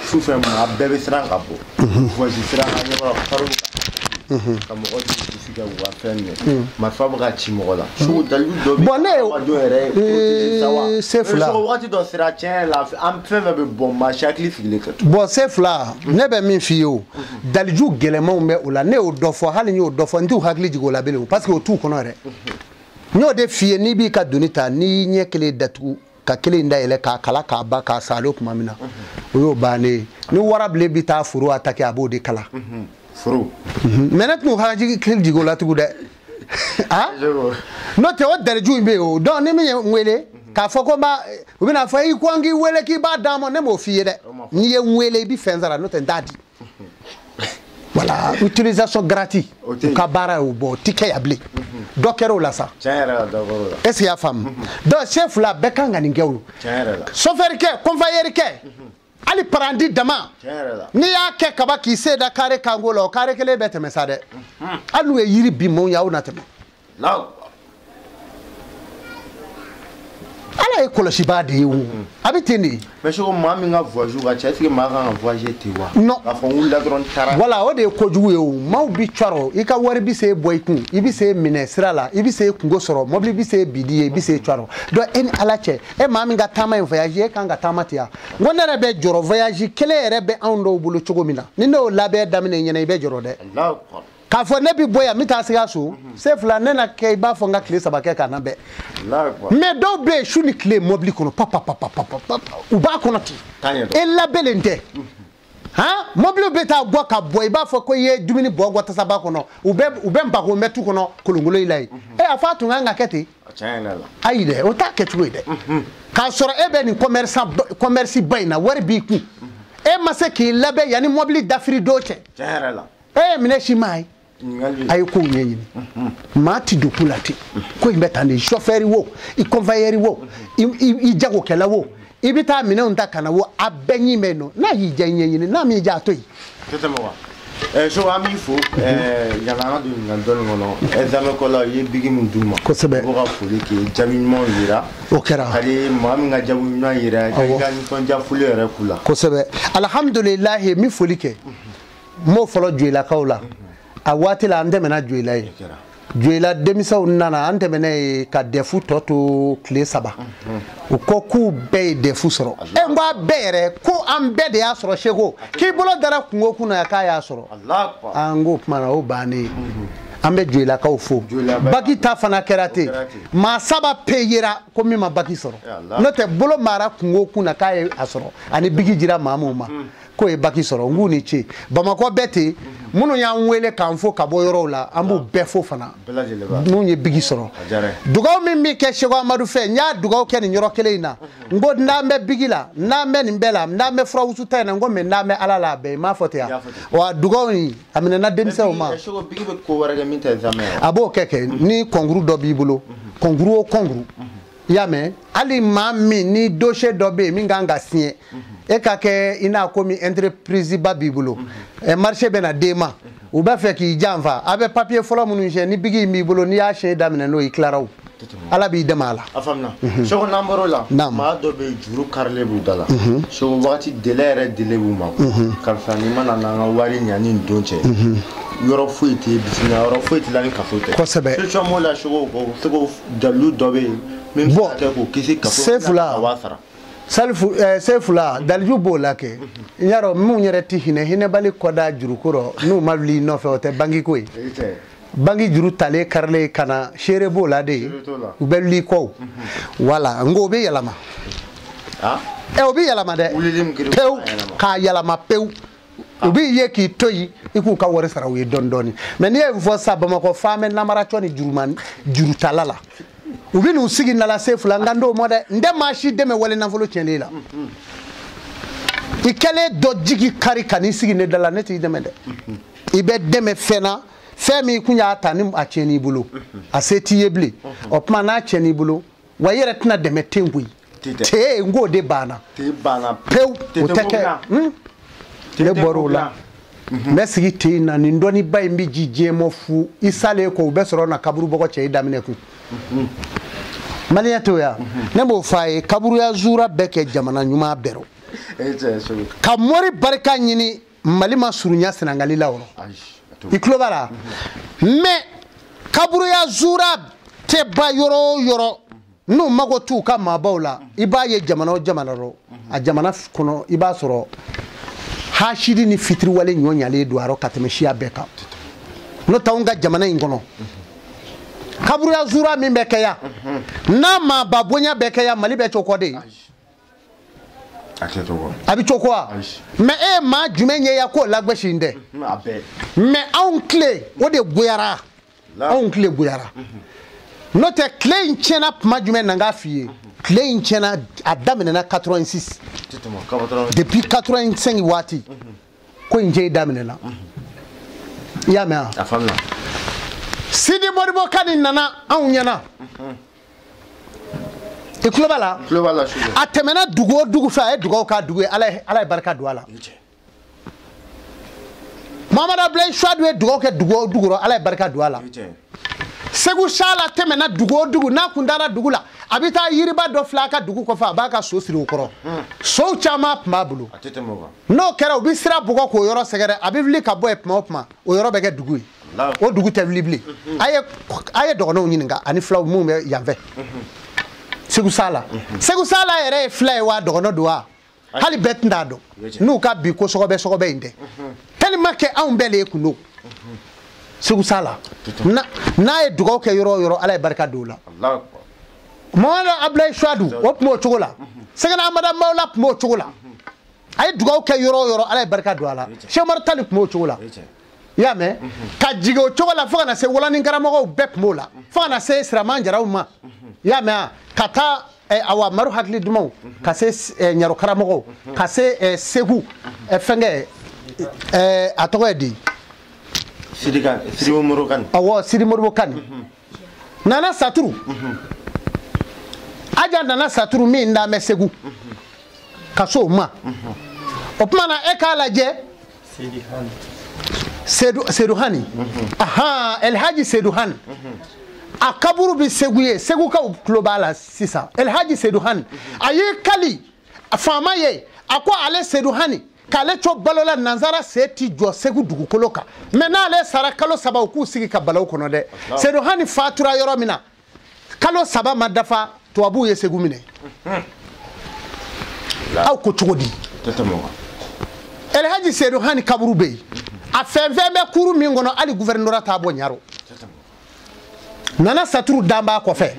Sufɛ maa bɛɛ bɛ siran ka bɔ. Voici siran ka ɲɛ bɔra fariw kan. Ka mɔgɔ dusu kɛ u ka fɛn minɛ. Marifa bɛ ka ci mɔgɔ la. Segu, dalilu dɔ bɛ adamadenw yɛrɛ protéger sa wa? Se fila. Segu, wagati dɔ sera tiɲɛ yɛrɛ la, an fɛn fɛn bɛ bɔ, maa si hakili sigilen tɛ. Bon, se fila, ne bɛ min f'i ye o, daliju gɛlɛmanw bɛ o la. Ne y'o dɔ fɔ, hali n y'o dɔ fɔ, n t'u hakili jigin o la bilen, parce que o t'u kɔnɔ yɛrɛ. N y'o de f'i ye, n'i b'i ka doni ta, n'i y'i ɲɛ kelen datugu ka kelen dayɛlɛ k'a kala k'a ban k'a salo tuma min na, o y'o bannen ye. Ni warabilen bɛ taa foro attaquer, a b'o de kala. Foro. Mais ne tun hakili jigin o la tugun dɛ. N'o tɛ, o daliju in bɛ yen o. Donc ni min ye n wele k'a fɔ ko n b'a, u bɛna fɔ i ko n k'i wele k'i b'a d'a ma, ne m'o f'i ye dɛ. N'i ye n wele, i bɛ fɛn sara, n'o tɛ n t'a di. Voilà, utilisation gratuite. U ka baara y'o bɔ, o ti kɛ yan bilen. Dɔ kɛra o la sa. Tiɲɛ yɛrɛ la, dɔ kɛra o la. Est ce que i y'a faamu? Donc sen fila bɛɛ kan ka nin kɛ o. Tiɲɛ yɛrɛ la. Chauffeur kɛ, convoyeur kɛ. Hali parandi dama n'i y'a kɛ kaba k'i se da kare kanko la o kare kelen bɛ tɛmɛ sa dɛ hali n'u ye yiri bin maaw ye aw na tɛmɛ Ala ye kɔlɔsibaa de ye o a bɛ ten de. Mais soko maa min ka voyage ka ca est-ce que maa kan ka voyager ten wa. Non k'a fɔ n wulila dɔrɔn n taara. Voilà o de ye kojugu ye o maaw bi cɔrɔ i ka wari bi se bɔ i kun i bi se minɛ sira la i bi se kungo sɔrɔ mobili bi se bidi ye i bi se cɔrɔ donc e ni Ala cɛ e maa min ka taama ye voyage e kan ka taama ten wa n ko ne yɛrɛ bɛ jɔrɔ voyage kelen yɛrɛ bɛ anw dɔw bolo cogo min na ni ne y'o labɛn daminɛ ɲɛna i bɛ jɔrɔ dɛ. K'a fɔ ne bi bɔ yan n bɛ taa Sikaso se fila ne na kɛ i b'a fɔ n ka tile 3 kɛ ka na bɛn mais dɔw bɛ yen su ni tile mobili kɔnɔ pa pa pa pa pa u b'a kɔnɔ ten e labɛnnen tɛ han mobili bɛ taa bɔ ka bɔ i b'a fɔ ko i ye dumuni bɔ bɔ tasaba kɔnɔ u bɛ npako mɛtu kɔnɔ kolonkolon i la yen e a fɔ a tun kan ka kɛ ten ayi dɛ o t'a kɛcogo ye dɛ k'a sɔrɔ e bɛ nin commerce ba in na wari b'i kun e ma se k'i labɛn yanni mobili dafiri don cɛ e ye minɛ si maa ye. A ye kow ɲɛɲini maa ti don ko la ten ko in bɛ tan de chauffeur wo i convoyeur wo i jagokɛla wo i bɛ taa minɛnw ta ka na wo a bɛɛ ɲi bɛ yen nɔ n'a y'i diya i ɲɛɲini n'a m'i diya a to yen. Tɛ tɛmɛ wa so an b'i fo yanni an ka don ɲininkali dɔɔni kɔnɔ examen kɔla i ye bigi min d'u ma. Kosɛbɛ. U b'o ka foli k'i jaabi ɲumanw yira. O kɛra. Hali maa min ka jaabi ɲuman yira i ka nisɔndiya foli yɛrɛ k'u la. Kosɛbɛ alihamudulilayi n bɛ foli kɛ n b'o fɔlɔ Joyilakaw la. A waati la an tɛmɛna Joyila ye Joyila denmisɛnw nana an tɛmɛna ye ka dɛfu tɔ to tile 3 u ko k'u bɛɛ ye dɛfu sɔrɔ e n ko a bɛɛ yɛrɛ ko an bɛɛ de y'a sɔrɔ Seko k'i bolo dara kungo kun na k'a y'a sɔrɔ an k'o kuma na o bannen an bɛ Joyilakaw fo baki ta fana kɛra ten maa 3 pe yera ko min ma baki sɔrɔ n'o tɛ bolo mara kungo kun na k'a ye a sɔrɔ ani biki jira maa mun ma k'o ye baki sɔrɔ n k'u ni ce Bamakɔ bɛɛ ten minnu y'an wele k'an fo ka bɔ yɔrɔw la an b'u bɛɛ fo fana minnu ye bigi sɔrɔ dugawu min bɛ kɛ Seko Amadu fɛ n y'a dugawu kɛ nin yɔrɔ kelen in na n ko n'an bɛ bigi la n'an bɛ nin bɛɛ la n'an bɛ furawusu ta in na n ko mais n'an bɛ Ala la a bɛɛ n m'a fɔ ten yan wa dugawu in a minɛna denmisɛnw ma. A b'o kɛ kɛ ni kɔnkuru dɔ b'i bolo kɔnkuru o kɔnkuru i y'a mɛn hali maa min ni dossier dɔ bɛ yen min kan ka signer e ka kɛ i n'a komi entreprise ba b'i bolo marché bɛ na d'e ma u b'a fɛ k'i janfa a bɛ papier fɔlɔ minnu siɲɛ ni bigi in b'i bolo n'i y'a siɲɛ daminɛ n'o ye i tilara o Ala b'i dɛmɛ a la. A faamuna Seko n'an bɔr'o la maa dɔ bɛ yen juru karilen b'u da la Seko wagati délai yɛrɛ délai b'u ma karisa n'i ma na n'an ka wari ɲani don cɛ yɔrɔ foyi tɛ bisimila yɔrɔ foyi t'i la ni kaso tɛ. Kosɛbɛ. Solution b'o la Seko o Seko dalilu dɔ bɛ yen min bɛ se ka kɛ k'o kisi kaso la a b'a sara. Salifu Sefula daliju b'o la kɛ n y'a dɔn minnu yɛrɛ ti hinɛ hinɛbali kɔda juruko rɔ n'u ma wuli i nɔfɛ o tɛ banki ko ye banki juru talen karilen ka na seere b'o la de u bɛ wuli i kɔ o wala n ko o bɛ yɛlɛma o bɛ yɛlɛma dɛ pewu k'a yɛlɛma pewu u b'i ye k'i to yen i k'u ka wari sara u ye dɔɔni dɔɔni mais n'i ye nin fɔ sisan Bamakɔ fan bɛ namaracɔ ni jurutala la u bɛ n'u sigi nala Sefula n ka n d'o ma dɛ n tɛ maa si dɛmɛ wale nafolo tiɲɛni la i kɛlen dɔ jigi kari ka n'i sigi ne da la ne t'i dɛmɛ dɛ i bɛ dɛmɛ fɛn na fɛn min kun y'a ta ni a tiɲɛn'i bolo a se t'i ye bilen o tuma n'a tiɲɛn'i bolo wa i yɛrɛ tɛna dɛmɛ ten koyi te n k'o de banna pewu o tɛ kɛ ne bɔr'o la n bɛ sigi ten in na nin dɔnniba in bɛ ji diɲɛ fu i salen kɔ u bɛ sɔrɔ na kaburu bɔgɔ cɛ i daminɛ kun maliyɛn t'o ya ne b'o f'a ye kaburuya zura bɛɛ kɛ jamana ɲuman bɛɛ rɔ ka mori barika ɲini Mali ma surunya Senegali la o rɔ i tulo b'a la mais kaburuya zura tɛ ba yɔrɔ o yɔrɔ n'u mago t'u ka maabaw la i b'a ye jamana o jamana rɔ a jamana kɔnɔ i b'a sɔrɔ hasidi ni fitiriwale ɲɔ ɲalen don a rɔ ka tɛmɛ siya bɛɛ kan n'o tɛ anw ka jamana in kɔnɔ kaburuya zura min bɛ kɛ yan n'a maaba bonya bɛ kɛ yan Mali bɛ cogo de a bɛ cogo wa mais e ye maa jumɛn ye yan k'o lagosi n tɛ mais anw tile o de goyara anw tile goyara n'o tɛ tile in tiɲɛna tuma jumɛn na n k'a f'i ye tile in tiɲɛna a daminɛna 86 depuis 85 waati ko in cɛ daminɛna i y'a mɛn wa. Sidi Modibo Kani nana anw ɲɛna I tulo b'a la? A tɛmɛna dugu o dugu fɛ, a ye dugawu k'a dugu ye, Ala ye barika don a la. Mamadu Abulayi Suwadu ye dugawu kɛ dugu o dugu rɔ, Ala ye barika don a la. Segu Sala tɛmɛna dugu o dugu, n'a kun taara dugu la, a bɛ taa yiriba dɔ filɛ a ka dugu kɔfɛ, a b'a ka so siri o kɔrɔ. Sow caman tun b'a bolo. N'o kɛra, u bɛ sira bugɔ k'o yɔrɔ sɛgɛrɛ, a bɛ wuli ka bɔ yen tuma o tuma, o yɔrɔ bɛ kɛ dugu ye. O dugu tɛ wuli bilen. A ye dɔgɔnɔw ɲininka ani filaw minnu bɛ yan fɛ. Segu Sala. Segu Sala yɛrɛ ye fila ye wa dɔgɔnɔ don wa? Hali bɛɛ tun t'a dɔn. N'u ka bi ko sɔgɔbɛ sɔgɔbɛ in tɛ. Tellement que anw bɛɛ de ye kun don. Segu Sala. N'a ye dugawu kɛ yɔrɔ o yɔrɔ, Ala ye barika don o la. Mamadu Abulayi Suwadu, o tun b'o cogo la. Sɛgɛnɛ Amada Mawula tun b'o cogo la. A ye dugawu kɛ yɔrɔ o yɔrɔ, Ala ye barika don a la. Cheikh Umaru Tali tun b'o cogo la. I y'a mɛn? Ka jigin o cogo la fo ka na se Walanin karamɔgɔw bɛɛ tun b'o la. Fo ka na se Siraman Jaraw ma. I y'a mɛn wa? Ka taa awa Maru hakili dumanw, ka se Ɲaro karamɔgɔw, ka se Segu fɛnkɛ a tɔgɔ ye di? Sidi Moribo Kane. Awɔ, Sidi Moribo Kane. Nana Saturu. Aja Nana Saturu min da bɛ Segu. Ka s'o ma. O tuma na e k'a lajɛ. Seydou Hani. Ahan, El Hadji Seydou Hani. A kaburu bɛ Segu ye, Segukaw tulo b'a la sisan. El Hadji Seydou Hani. A y'i kali faama ye, a ko ale Seydou Hani k'ale to balo la nanzara sen ti jɔ Segu dugukolo kan. Mais n'ale sara kalo 3 u k'u sigi ka balawu kɔnɔ dɛ. Seydou Hani fatura yɔrɔ min na, kalo 3 ma dafa, tubabuw ye Segu minɛ. Aw ko cogo di? El Hadji Seydou Hani kaburu bɛ yen. A fɛn fɛn bɛ kuru min kɔnɔ, hali gouvernorat t'a bɔ Ɲaro. Nana Saturu dan b'a kɔfɛ.